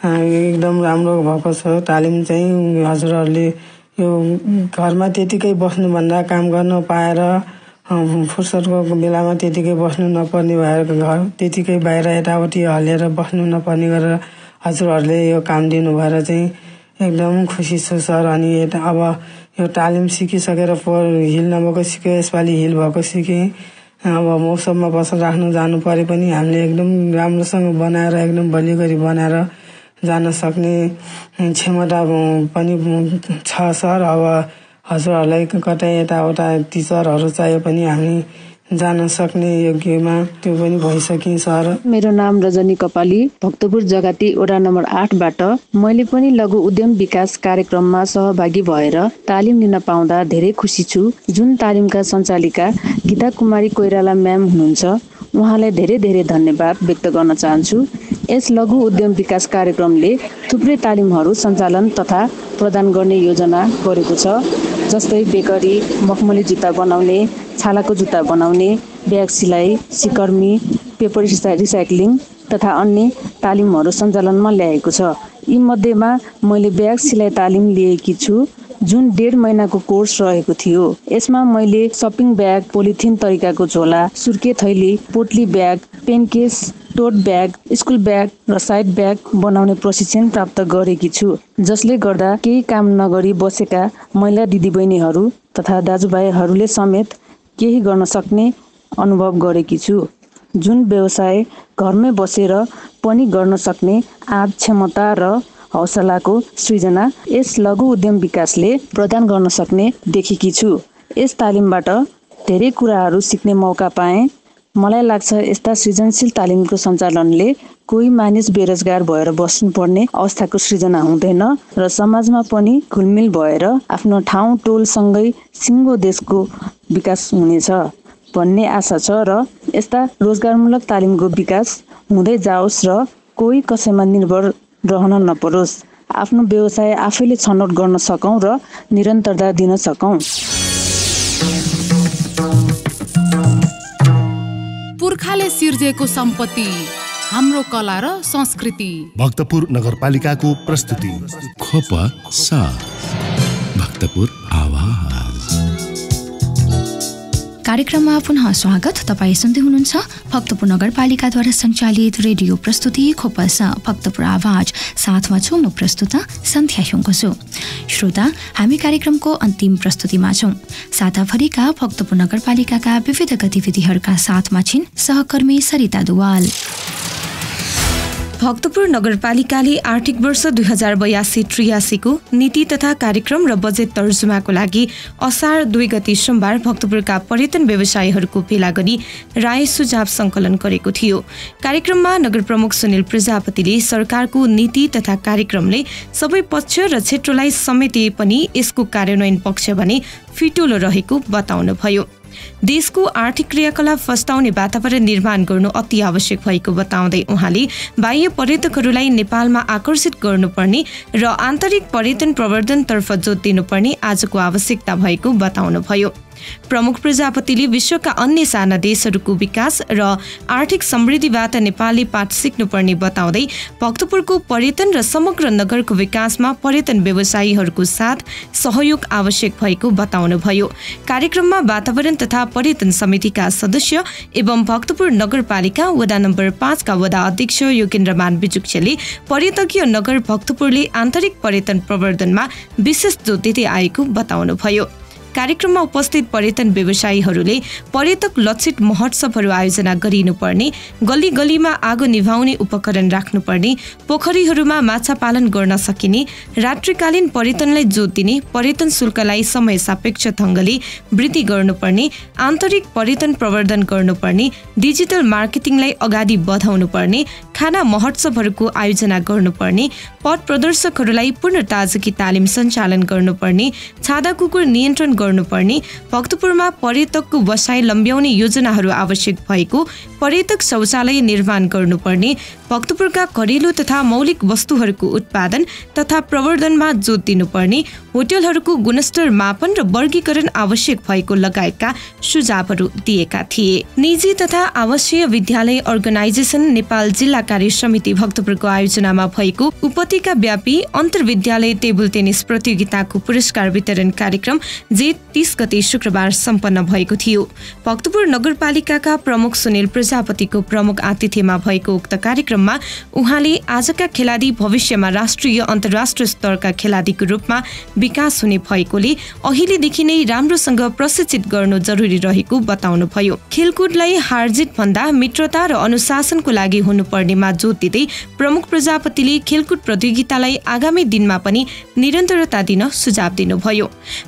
[SPEAKER 10] एकदम राम्रो भएको छ तालिम चाहिँ। हजुरहरूले यो घरमा त्यतिकै बस्नुभन्दा काम गर्न पाएर फुर्सदको बेलामा त्यतिकै बस्नु नपर्ने भएर घर त्यतिकै बाहिर यताउति हलेर बस्नु नपर्ने गरेर हजुरहरूले यो काम दिनु भएर चाहिँ एकदम खुसी छु सर। अनि अब यो तालिम सिकिसकेर पोहोर हिल नभएको सिक्यो, यसपालि हिल भएको सिकेँ। अब मौसममा पसल राख्नु जानु परे पनि हामीले एकदम राम्रोसँग बनाएर एकदम बलियो गरी बनाएर जान सक्ने क्षमता पनि छ सर। अब हजुरहरूलाई कतै यताउता टिचरहरू चाहियो पनि हामी जान सक्ने योग्यमा त्यो पनि भइसकेँ सर।
[SPEAKER 11] मेरो नाम रजनी कपाली, भक्तपुर जगाती वडा नम्बर 8बाट। मैले पनि लघु उद्यम विकास कार्यक्रममा सहभागी भएर तालिम लिन पाउँदा धेरै खुसी छु। जुन तालिमका सञ्चालिका गीता कुमारी कोइराला म्याम हुनुहुन्छ, उहाँलाई धेरै धेरै धन्यवाद व्यक्त गर्न चाहन्छु। यस लघु उद्यम विकास कार्यक्रमले थुप्रै तालिमहरू सञ्चालन तथा प्रदान गर्ने योजना गरेको छ। जस्तै बेकरी, मखमली जुत्ता बनाउने, छालाको जुत्ता बनाउने, ब्याग सिलाइ, सिकर्मी, पेपर रिसाइक्लिङ तथा अन्य तालिमहरू सञ्चालनमा ल्याएको छ। यी मध्येमा मैले ब्याग सिलाइ तालिम लिएकी छु, जुन 1.5 महिनाको कोर्स रहेको थियो। यसमा मैले सपिङ ब्याग, पोलिथिन तरिकाको झोला, सुर्के थैली, पोटली ब्याग, पेन केस, टोट ब्याग, स्कुल ब्याग र साइड ब्याग बनाउने प्रशिक्षण प्राप्त गरेकी छु। जसले गर्दा केही काम नगरी बसेका महिला दिदीबहिनीहरू तथा दाजुभाइहरूले समेत केही गर्न सक्ने अनुभव गरेकी छु। जुन व्यवसाय घरमै बसेर पनि गर्न सक्ने आँट, क्षमता र हौसलाको सृजना यस लघु उद्यम विकासले प्रदान गर्न सक्ने देखेकी छु। यस तालिमबाट धेरै कुराहरू सिक्ने मौका पाएँ। मलाई लाग्छ यस्ता सृजनशील तालिमको सञ्चालनले कोही मानिस बेरोजगार भएर बस्नुपर्ने अवस्थाको सृजना हुँदैन र समाजमा पनि घुलमिल भएर आफ्नो ठाउँ टोलसँगै सिङ्गो देशको विकास हुनेछ भन्ने आशा छ। र यस्ता रोजगारमूलक तालिमको विकास हुँदै जाओस् र कोही कसैमा निर्भर रहन नपरोस्। आफ्नो व्यवसाय आफैले छनौट गर्न सकौँ र निरन्तरता दिन सकौँ।
[SPEAKER 1] पुर्खाले सिर्जेको सम्पत्ति, हाम्रो कला र संस्कृति।
[SPEAKER 2] भक्तपुर नगरपालिकाको प्रस्तुति।
[SPEAKER 3] खोप साथ भक्तपुर आवाज।
[SPEAKER 4] कार्यक्रममा पुनः स्वागत। तपाईँ सुन्दै हुनुहुन्छ भक्तपुर नगरपालिकाद्वारा सञ्चालित रेडियो प्रस्तुति खोपस भक्तपुर आवाज। साथमा छु म प्रस्तुता सन्ध्या ह्युङको छु। श्रोता, हामी कार्यक्रमको अन्तिम प्रस्तुतिमा छौँ। साताभरिका भक्तपुर नगरपालिकाका विविध गतिविधिहरूका साथमा छिन् सहकर्मी सरिता दुवाल। भक्तपुर नगरपालिकाले आर्थिक वर्ष 2082-83 को नीति तथा कार्यक्रम र बजेट तर्जुमाको लागि असार 2 गते सोमबार भक्तपुरका पर्यटन व्यवसायीहरूको भेला गरी राय सुझाव संकलन गरेको थियो। कार्यक्रममा नगर प्रमुख सुनिल प्रजापतिले सरकारको नीति तथा कार्यक्रमले सबै पक्ष र क्षेत्रलाई समेटे पनि यसको कार्यान्वयन पक्ष भने फिटुलो रहेको बताउनुभयो। देशको आर्थिक क्रियाकलाप फस्टाउने वातावरण निर्माण गर्नु अति आवश्यक भएको बताउँदै उहाँले बाह्य पर्यटकहरूलाई नेपालमा आकर्षित गर्नुपर्ने र आन्तरिक पर्यटन प्रवर्धनतर्फ जोड दिनुपर्ने आजको आवश्यकता भएको बताउनुभयो। प्रमुख प्रजापतिले विश्वका अन्य साना देशहरूको विकास र आर्थिक समृद्धिबाट नेपालले पाठ सिक्नुपर्ने बताउँदै भक्तपुरको पर्यटन र समग्र नगरको विकासमा पर्यटन व्यवसायीहरूको साथ सहयोग आवश्यक भएको बताउनुभयो। कार्यक्रममा वातावरण तथा पर्यटन समितिका सदस्य एवं भक्तपुर नगरपालिका वडा नम्बर 5 का वडा अध्यक्ष योगेन्द्रमान बिजुक्छेले पर्यटकीय नगर भक्तपुरले आन्तरिक पर्यटन प्रवर्धनमा विशेष जोड दिँदै आएको बताउनुभयो। कार्यक्रममा उपस्थित पर्यटन व्यवसायीहरूले पर्यटक लक्षित महोत्सवहरू आयोजना गरिनुपर्ने, गली गलीमा आगो निभाउने उपकरण राख्नुपर्ने, पोखरीहरूमा माछा पालन गर्न सकिने, रात्रिकालीन पर्यटनलाई जोड दिने, पर्यटन शुल्कलाई समय सापेक्ष ढङ्गले वृद्धि गर्नुपर्ने, आन्तरिक पर्यटन प्रवर्धन गर्नुपर्ने, डिजिटल मार्केटिङलाई अगाडि बढाउनुपर्ने, खाना महोत्सवहरूको आयोजना गर्नुपर्ने, पथ प्रदर्शकहरूलाई पूर्ण ताजगी तालिम सञ्चालन गर्नुपर्ने, छादा कुकुर नियन्त्रण गर्नुपर्ने, भक्तपुरमा पर्यटकको बसाइ लम्ब्याउने योजनाहरू आवश्यक भएको, पर्यटक शौचालय निर्माण गर्नुपर्ने, भक्तपुरका घरेलु तथा मौलिक वस्तुहरूको उत्पादन तथा प्रवर्धनमा जोड दिनुपर्ने, होटलहरूको गुणस्तर मापन र वर्गीकरण आवश्यक भएको लगायतका सुझावहरू दिएका थिए। निजी तथा आवासीय विद्यालय अर्गनाइजेसन नेपाल जिल्ला कार्य समिति भक्तपुरको आयोजनामा भएको उपत्यका व्यापी अन्तर्विद्यालय टेबल टेनिस प्रतियोगिताको पुरस्कार वितरण कार्यक्रम जेठ 30 गते शुक्रबार सम्पन्न भएको थियो। भक्तपुर नगरपालिकाका प्रमुख सुनिल प्रजापतिको प्रमुख आतिथ्यमा भएको उक्त कार्यक्रममा उहाँले आजका खेलाडी भविष्यमा राष्ट्रिय अन्तर्राष्ट्रिय स्तरका खेलाडीको रूपमा विकास हुने भएकोले अहिलेदेखि नै राम्रोसँग प्रशिक्षित गर्नु जरुरी रहेको बताउनुभयो। खेलकुदलाई हारजित भन्दा मित्रता र अनुशासनको लागि हुनुपर्नेमा जोड दिँदै प्रमुख प्रजापतिले खेलकुद प्रतियोगितालाई आगामी दिनमा पनि निरन्तरता दिन सुझाव दिनुभयो।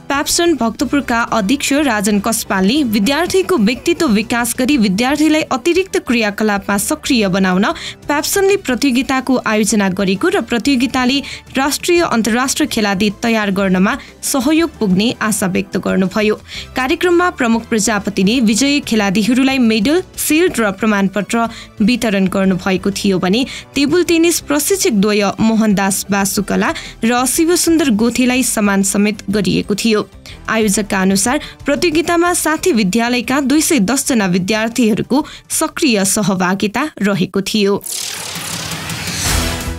[SPEAKER 4] प्याप्सन भक्तपुरका अध्यक्ष राजन कस्पालले विद्यार्थीको व्यक्तित्व विकास गरी विद्यार्थीलाई अतिरिक्त क्रियाकलापमा सक्रिय बनाउन प्याप्सनले प्रतियोगिताको आयोजना गरेको र प्रतियोगिताले राष्ट्रिय अन्तर्राष्ट्रिय खेलाडी तयार गर्नमा सहयोग पुग्ने आशा व्यक्त गर्नुभयो। कार्यक्रममा प्रमुख प्रजापतिले विजयी खेलाडीहरूलाई मेडल, सिल्ड र प्रमाणपत्र वितरण गर्नुभएको थियो भने टेबल टेनिस प्रशिक्षक द्वय मोहनदास बासुकला र शिवसुन्दर गोथेलाई सम्मान समेत गरिएको थियो। आयोजकका अनुसार प्रतियोगितामा 60 विद्यालयका 210 जना विद्यार्थीहरूको सक्रिय सहभागिता रहेको थियो।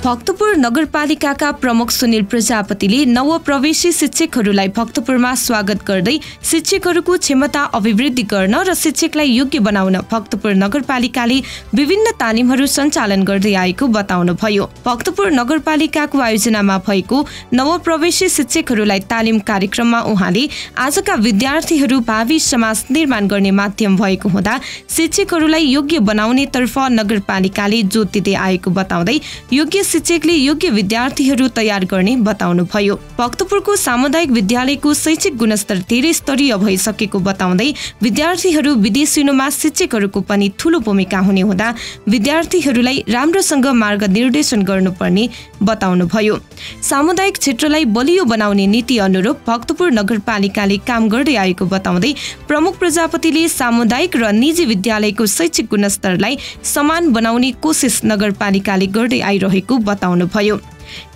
[SPEAKER 4] भक्तपुर नगरपालिकाका प्रमुख सुनिल प्रजापतिले नवप्रवेशी शिक्षकहरूलाई भक्तपुरमा स्वागत गर्दै शिक्षकहरूको क्षमता अभिवृद्धि गर्न र शिक्षकलाई योग्य बनाउन भक्तपुर नगरपालिकाले विभिन्न तालिमहरू सञ्चालन गर्दै आएको बताउनुभयो। भक्तपुर नगरपालिकाको आयोजनामा भएको नवप्रवेशी शिक्षकहरूलाई तालिम कार्यक्रममा उहाँले आजका विद्यार्थीहरू भावी समाज निर्माण गर्ने माध्यम भएको हुँदा शिक्षकहरूलाई योग्य बनाउनेतर्फ नगरपालिकाले जोड दिँदै आएको बताउँदै योग्य शिक्षकले योग्य विद्यार्थीहरू तयार गर्ने बताउनुभयो। भक्तपुरको सामुदायिक विद्यालयको शैक्षिक गुणस्तर धेरै स्तरीय भइसकेको बताउँदै विद्यार्थीहरू विदेशिनुमा शिक्षकहरूको पनि ठूलो भूमिका हुने हुँदा विद्यार्थीहरूलाई राम्रोसँग मार्गनिर्देशन गर्नुपर्ने बताउनुभयो। सामुदायिक क्षेत्रलाई बलियो बनाउने नीति अनुरूप भक्तपुर नगरपालिकाले काम गर्दै आएको बताउँदै प्रमुख प्रजापतिले सामुदायिक र निजी विद्यालयको शैक्षिक गुणस्तरलाई समान बनाउने कोसिस नगरपालिकाले गर्दै आइरहेको बताउनुभयो।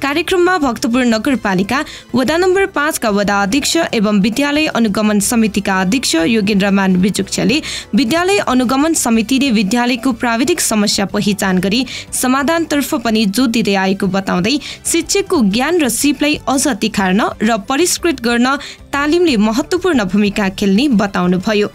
[SPEAKER 4] कार्यक्रममा भक्तपुर नगरपालिका वडा नम्बर 5 का वडा अध्यक्ष एवं विद्यालय अनुगमन समितिका अध्यक्ष योगेन्द्रमान बिजुक्छेले विद्यालय अनुगमन समितिले विद्यालयको प्राविधिक समस्या पहिचान गरी समाधानतर्फ पनि जोड दिँदै आएको बताउँदै शिक्षकको ज्ञान र सिपलाई अझ तिखार्न र परिष्कृत गर्न तालिमले महत्त्वपूर्ण भूमिका खेल्ने बताउनुभयो।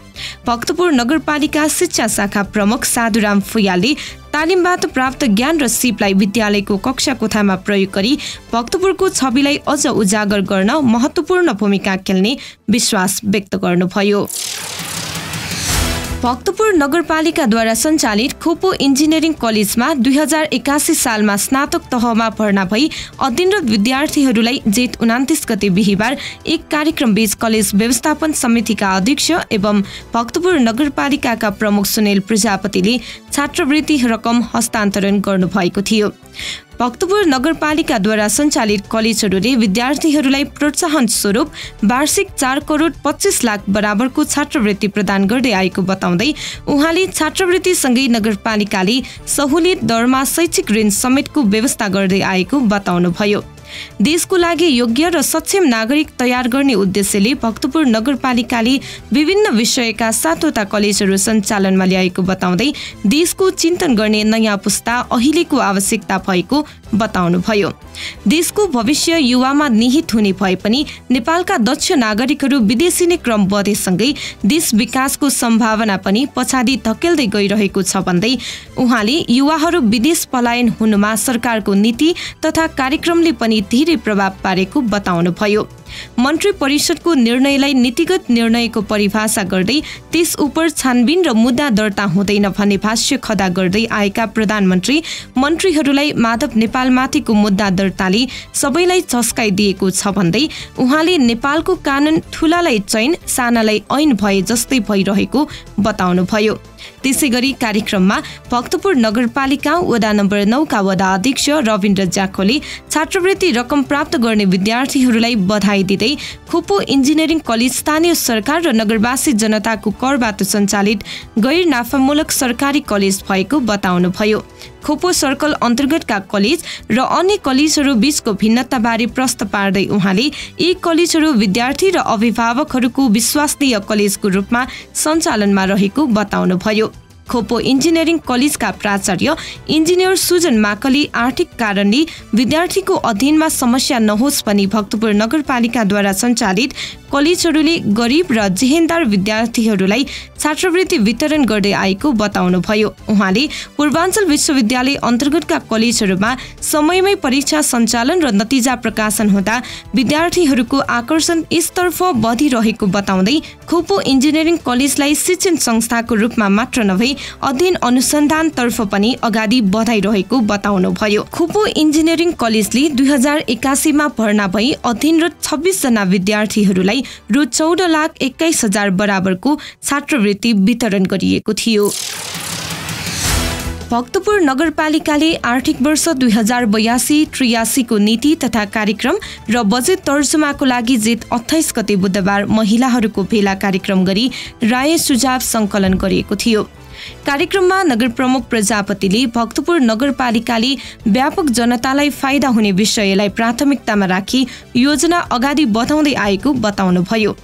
[SPEAKER 4] भक्तपुर नगरपालिका शिक्षा शाखा प्रमुख साधुराम फुयालले तालिमबाट प्राप्त ज्ञान र सिपलाई विद्यालयको कक्षा कोठामा प्रयोग गरी भक्तपुरको छविलाई अझ उजागर गर्न महत्त्वपूर्ण भूमिका खेल्ने विश्वास व्यक्त गर्नुभयो।
[SPEAKER 12] भक्तपुर नगरपालिकाद्वारा सञ्चालित खोपो इन्जिनियरिङ कलेजमा 2081 सालमा स्नातक तहमा भर्ना भई अध्ययनरत विद्यार्थीहरूलाई जेठ 29 गते बिहिबार एक कार्यक्रम बीच कलेज व्यवस्थापन समितिका अध्यक्ष एवं भक्तपुर नगरपालिकाका प्रमुख सुनिल प्रजापतिले छात्रवृत्ति रकम हस्तान्तरण गर्नुभएको थियो। भक्तपुर नगरपालिकाद्वारा सञ्चालित कलेजहरूले विद्यार्थीहरूलाई प्रोत्साहन स्वरूप वार्षिक 4 करोड 25 लाख बराबरको छात्रवृत्ति प्रदान गर्दै आएको बताउँदै उहाँले छात्रवृत्तिसँगै नगरपालिकाले सहुलियत दरमा शैक्षिक ऋण समेतको व्यवस्था गर्दै आएको बताउनुभयो। देशको लागि योग्य र सक्षम नागरिक तयार गर्ने उद्देश्यले भक्तपुर नगरपालिकाले विभिन्न विषयका 7वटा कलेजहरू सञ्चालनमा ल्याएको बताउँदै देशको चिन्तन गर्ने नयाँ पुस्ता अहिलेको आवश्यकता भएको बताउनुभयो। देशको भविष्य युवामा निहित हुने भए पनि नेपालका दक्ष नागरिकहरू विदेशी नै क्रम बढेसँगै देश विकासको सम्भावना पनि पछाडि धकेल्दै गइरहेको छ भन्दै उहाँले युवाहरू विदेश पलायन हुनुमा सरकारको नीति तथा कार्यक्रमले पनि धेरै प्रभाव पारेको बताउनुभयो। मन्त्री परिषदको निर्णयलाई नीतिगत निर्णयको परिभाषा गर्दै त्यस उपर छानबिन र मुद्दा दर्ता हुँदैन भन्ने भाष्य खडा गर्दै आएका प्रधानमन्त्री मन्त्रीहरूलाई माधव नेपालमाथिको मुद्दा दर्ताले सबैलाई चस्काइदिएको छ भन्दै उहाँले नेपालको कानून ठूलालाई चैन सानालाई ऐन भए जस्तै भइरहेको बताउनुभयो। त्यसैगरी कार्यक्रममा भक्तपुर नगरपालिका वडा नम्बर 9 का वडा अध्यक्ष रविन्द्र जाखोले छात्रवृत्ति रकम प्राप्त गर्ने विद्यार्थीहरूलाई बधाई दिँदै खोपो इन्जिनियरिङ कलेज स्थानीय सरकार र नगरवासी जनताको करबाट सञ्चालित गैर नाफामूलक सरकारी कलेज भएको बताउनुभयो। खोपो सर्कल अन्तर्गतका कलेज र अन्य कलेजहरू बीचको भिन्नताबारे प्रश्न पार्दै उहाँले यी कलेजहरू विद्यार्थी र अभिभावकहरूको विश्वसनीय कलेजको रूपमा सञ्चालनमा रहेको बताउनुभयो। खोपो इन्जिनियरिङ कलेजका प्राचार्य इन्जिनियर सुजन माकली आर्थिक कारणले विद्यार्थीको अध्ययनमा समस्या नहोस् भनी भक्तपुर नगरपालिकाद्वारा सञ्चालित कलेजहरूले गरिब र जेहेन्दार विद्यार्थीहरूलाई छात्रवृत्ति वितरण गर्दै आएको बताउनुभयो। उहाँले पूर्वाञ्चल विश्वविद्यालय अन्तर्गतका कलेजहरूमा समयमै परीक्षा सञ्चालन र नतिजा प्रकाशन हुँदा विद्यार्थीहरूको आकर्षण यसतर्फ बढिरहेको बताउँदै खोपो इन्जिनियरिङ कलेजलाई शिक्षण संस्थाको रूपमा मात्र नभई अध्ययन अनुसन्धानतर्फ पनि अगाडि बढाइरहेको बताउनुभयो। खोपो इन्जिनियरिङ कलेजले 2081 मा भर्ना भई अध्ययनरत 26 जना विद्यार्थीहरूलाई रु 14,21,000 बराबरको छात्रवृत्ति वितरण गरिएको थियो। भक्तपुर नगरपालिकाले आर्थिक वर्ष 2082-83 को नीति तथा कार्यक्रम र बजेट तर्जुमाको लागि जेठ 28 गते बुधबार महिलाहरूको भेला कार्यक्रम गरी राय सुझाव संकलन गरिएको थियो। कार्यक्रममा नगर प्रमुख प्रजापतिले भक्तपुर नगरपालिकाले व्यापक जनतालाई फाइदा हुने विषयलाई प्राथमिकतामा राखी योजना अगाडि बढाउँदै आएको बताउनुभयो।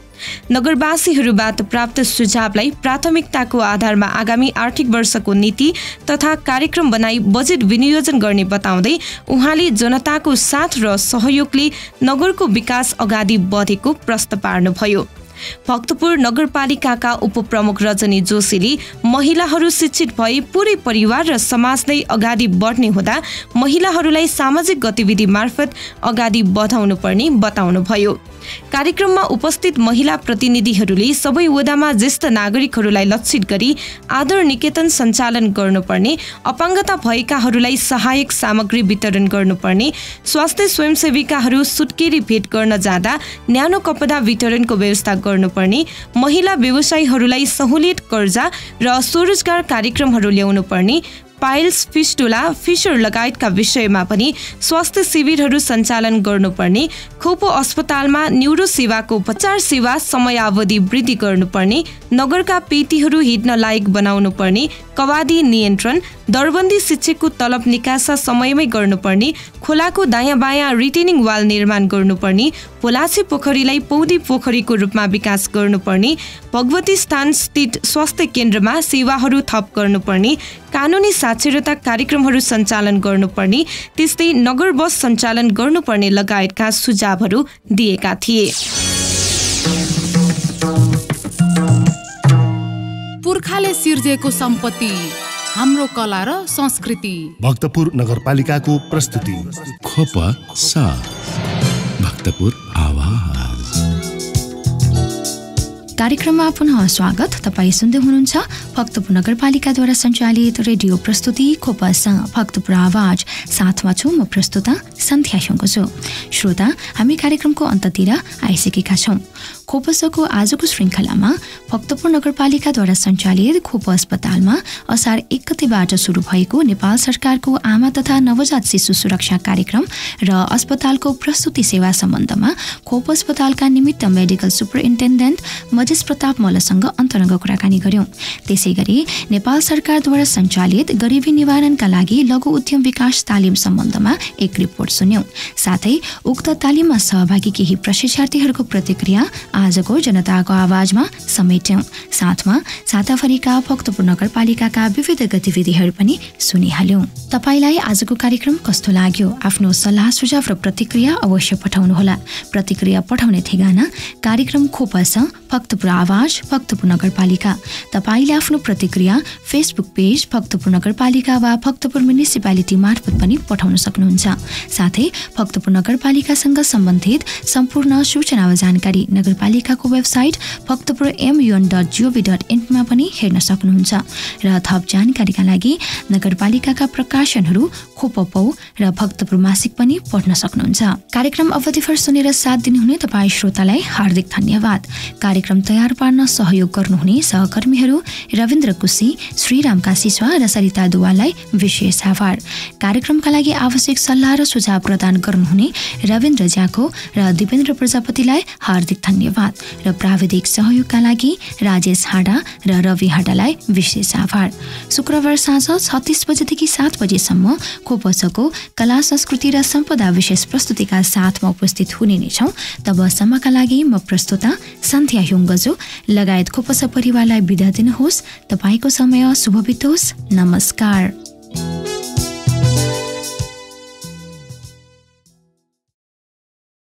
[SPEAKER 12] नगरवासीहरूबाट प्राप्त सुझावलाई प्राथमिकताको आधारमा आगामी आर्थिक वर्षको नीति तथा कार्यक्रम बनाई बजेट विनियोजन गर्ने बताउँदै उहाँले जनताको साथ र सहयोगले नगरको विकास अगाडि बढेको प्रश्न पार्नुभयो। भक्तपुर नगरपालिकाका उपप्रमुख रजनी जोशीले महिलाहरू शिक्षित भई पूरै परिवार र समाज नै अगाडि बढ्ने हुँदा महिलाहरूलाई सामाजिक गतिविधि मार्फत अगाडि बढाउनु पर्ने बताउनुभयो। कार्यक्रममा उपस्थित महिला प्रतिनिधिहरूले सबै वडामा ज्येष्ठ नागरिकहरूलाई लक्षित गरी आदर निकेतन सञ्चालन गर्नुपर्ने, अपाङ्गता भएकाहरूलाई सहायक सामग्री वितरण गर्नुपर्ने, स्वास्थ्य स्वयंसेविकाहरू सुत्केरी भेट गर्न जाँदा न्यानो कपडा वितरणको व्यवस्था गर्नुपर्ने, महिला व्यवसायीहरूलाई सहुलियत कर्जा र स्वरोजगार कार्यक्रमहरू ल्याउनु पर्ने, पाइल्स, फिस्टुला, फिसर लगायतका विषयमा पनि स्वास्थ्य शिविरहरू सञ्चालन गर्नुपर्ने, खोपो अस्पतालमा न्युरो सेवाको उपचार सेवा समयावधि वृद्धि गर्नुपर्ने, नगरका पेटीहरू हिँड्न लायक बनाउनु पर्ने, कवादी नियन्त्रण, दरबन्दी शिक्षकको तलब निकासा समयमै गर्नुपर्ने, खोलाको दायाँ बायाँ रिटेनिङ वाल निर्माण गर्नुपर्ने, पोलाछी पोखरीलाई पौडी पोखरीको रूपमा विकास गर्नुपर्ने, भगवती स्थान स्थित स्वास्थ्य केन्द्रमा सेवाहरू थप गर्नुपर्ने, कानुनी साक्षरता कार्यक्रमहरू सञ्चालन गर्नुपर्ने, त्यस्तै नगर बस सञ्चालन गर्नुपर्ने लगायतका सुझावहरू दिएका थिए।
[SPEAKER 1] पुर्खाले सिर्जेको सम्पत्ति, हाम्रो कला र संस्कृति।
[SPEAKER 2] भक्तपुर नगरपालिकाको प्रस्तुति
[SPEAKER 3] खोप साथ भक्तपुर आवाज।
[SPEAKER 4] कार्यक्रममा पुनः स्वागत। तपाईँ सुन्दै हुनुहुन्छ भक्तपुर नगरपालिकाद्वारा सञ्चालित रेडियो प्रस्तुति खोपस भक्तपुर आवाज। साथमा छु म प्रस्तुता सन्ध्या छु। श्रोता, हामी कार्यक्रमको अन्ततिर आइसकेका छौँ। खोपसको आजको श्रृङ्खलामा भक्तपुर नगरपालिकाद्वारा सञ्चालित खोप अस्पतालमा असार 1 गतेबाट सुरु भएको नेपाल सरकारको आमा तथा नवजात शिशु सुरक्षा कार्यक्रम र अस्पतालको प्रस्तुति सेवा सम्बन्धमा खोप अस्पतालका निमित्त मेडिकल सुपरिन्टेन्डेन्ट मजेस प्रताप मल्लसँग अन्तरङ्ग कुराकानी गर्यौं। त्यसैगरी नेपाल सरकारद्वारा सञ्चालित गरिबी निवारणका लागि लघु उद्यम विकास तालिम सम्बन्धमा एक रिपोर्ट सुन्यौं। साथै उक्त तालिममा सहभागी केही प्रशिक्षार्थीहरूको प्रतिक्रिया आजको जनताको आवाजमा समेट्यौं। साथमा साताभरिका भक्तपुर नगरपालिकाका विविध गतिविधिहरू पनि सुनिहाल्यौं। तपाईलाई आजको कार्यक्रम कस्तो लाग्यो? आफ्नो सल्लाह सुझाव र प्रतिक्रिया अवश्य पठाउनुहोला। प्रतिक्रिया पठाउने ठेगाना कार्यक्रम खोपस भक्तपुर आवाज भक्तपुर नगरपालिका। तपाईले आफ्नो प्रतिक्रिया फेसबुक पेज भक्तपुर नगरपालिका वा भक्तपुर म्युनिसिपालिटी मार्फत पनि पठाउन सक्नुहुन्छ। साथै भक्तपुर नगरपालिकासँग सम्बन्धित सम्पूर्ण सूचना वा जानकारी नगरपालिकाको वेबसाइट भक्तपुर.mun.gov.in मा पनि हेर्न सक्नुहुन्छ। र थप जानकारीका लागि नगरपालिकाका प्रकाशनहरू खोपपौ र भक्तपुर मासिक पनि पढ्न सक्नुहुन्छ। कार्यक्रम अवधिभर सुनेर साथ दिनुहुने तपाईँ श्रोतालाई हार्दिक धन्यवाद। कार्यक्रम तयार पार्न सहयोग गर्नुहुने सहकर्मीहरू रविन्द्र कुसी, श्रीराम काशीस्वा र सरिता दुवाललाई विशेष आभार। कार्यक्रमका लागि आवश्यक सल्लाह र सुझाव प्रदान गर्नुहुने रविन्द्र ज्याको र दिपेन्द्र प्रजापतिलाई हार्दिक धन्यवाद। र प्राविधिक सहयोगका लागि राजेश हाडा र रवि हाडालाई विशेष आभार। शुक्रबार साँझ 36 बजेदेखि 7 बजेसम्म खोपसको कला संस्कृति र सम्पदा विशेष प्रस्तुतिका साथमा उपस्थित हुने नै छौँ। तबसम्मका लागि म प्रस्तुता सन्ध्या हुङ्गजो लगायत खोपस परिवारलाई बिदा दिनुहोस्। तपाईँको समय शुभ बितोस्। नमस्कार।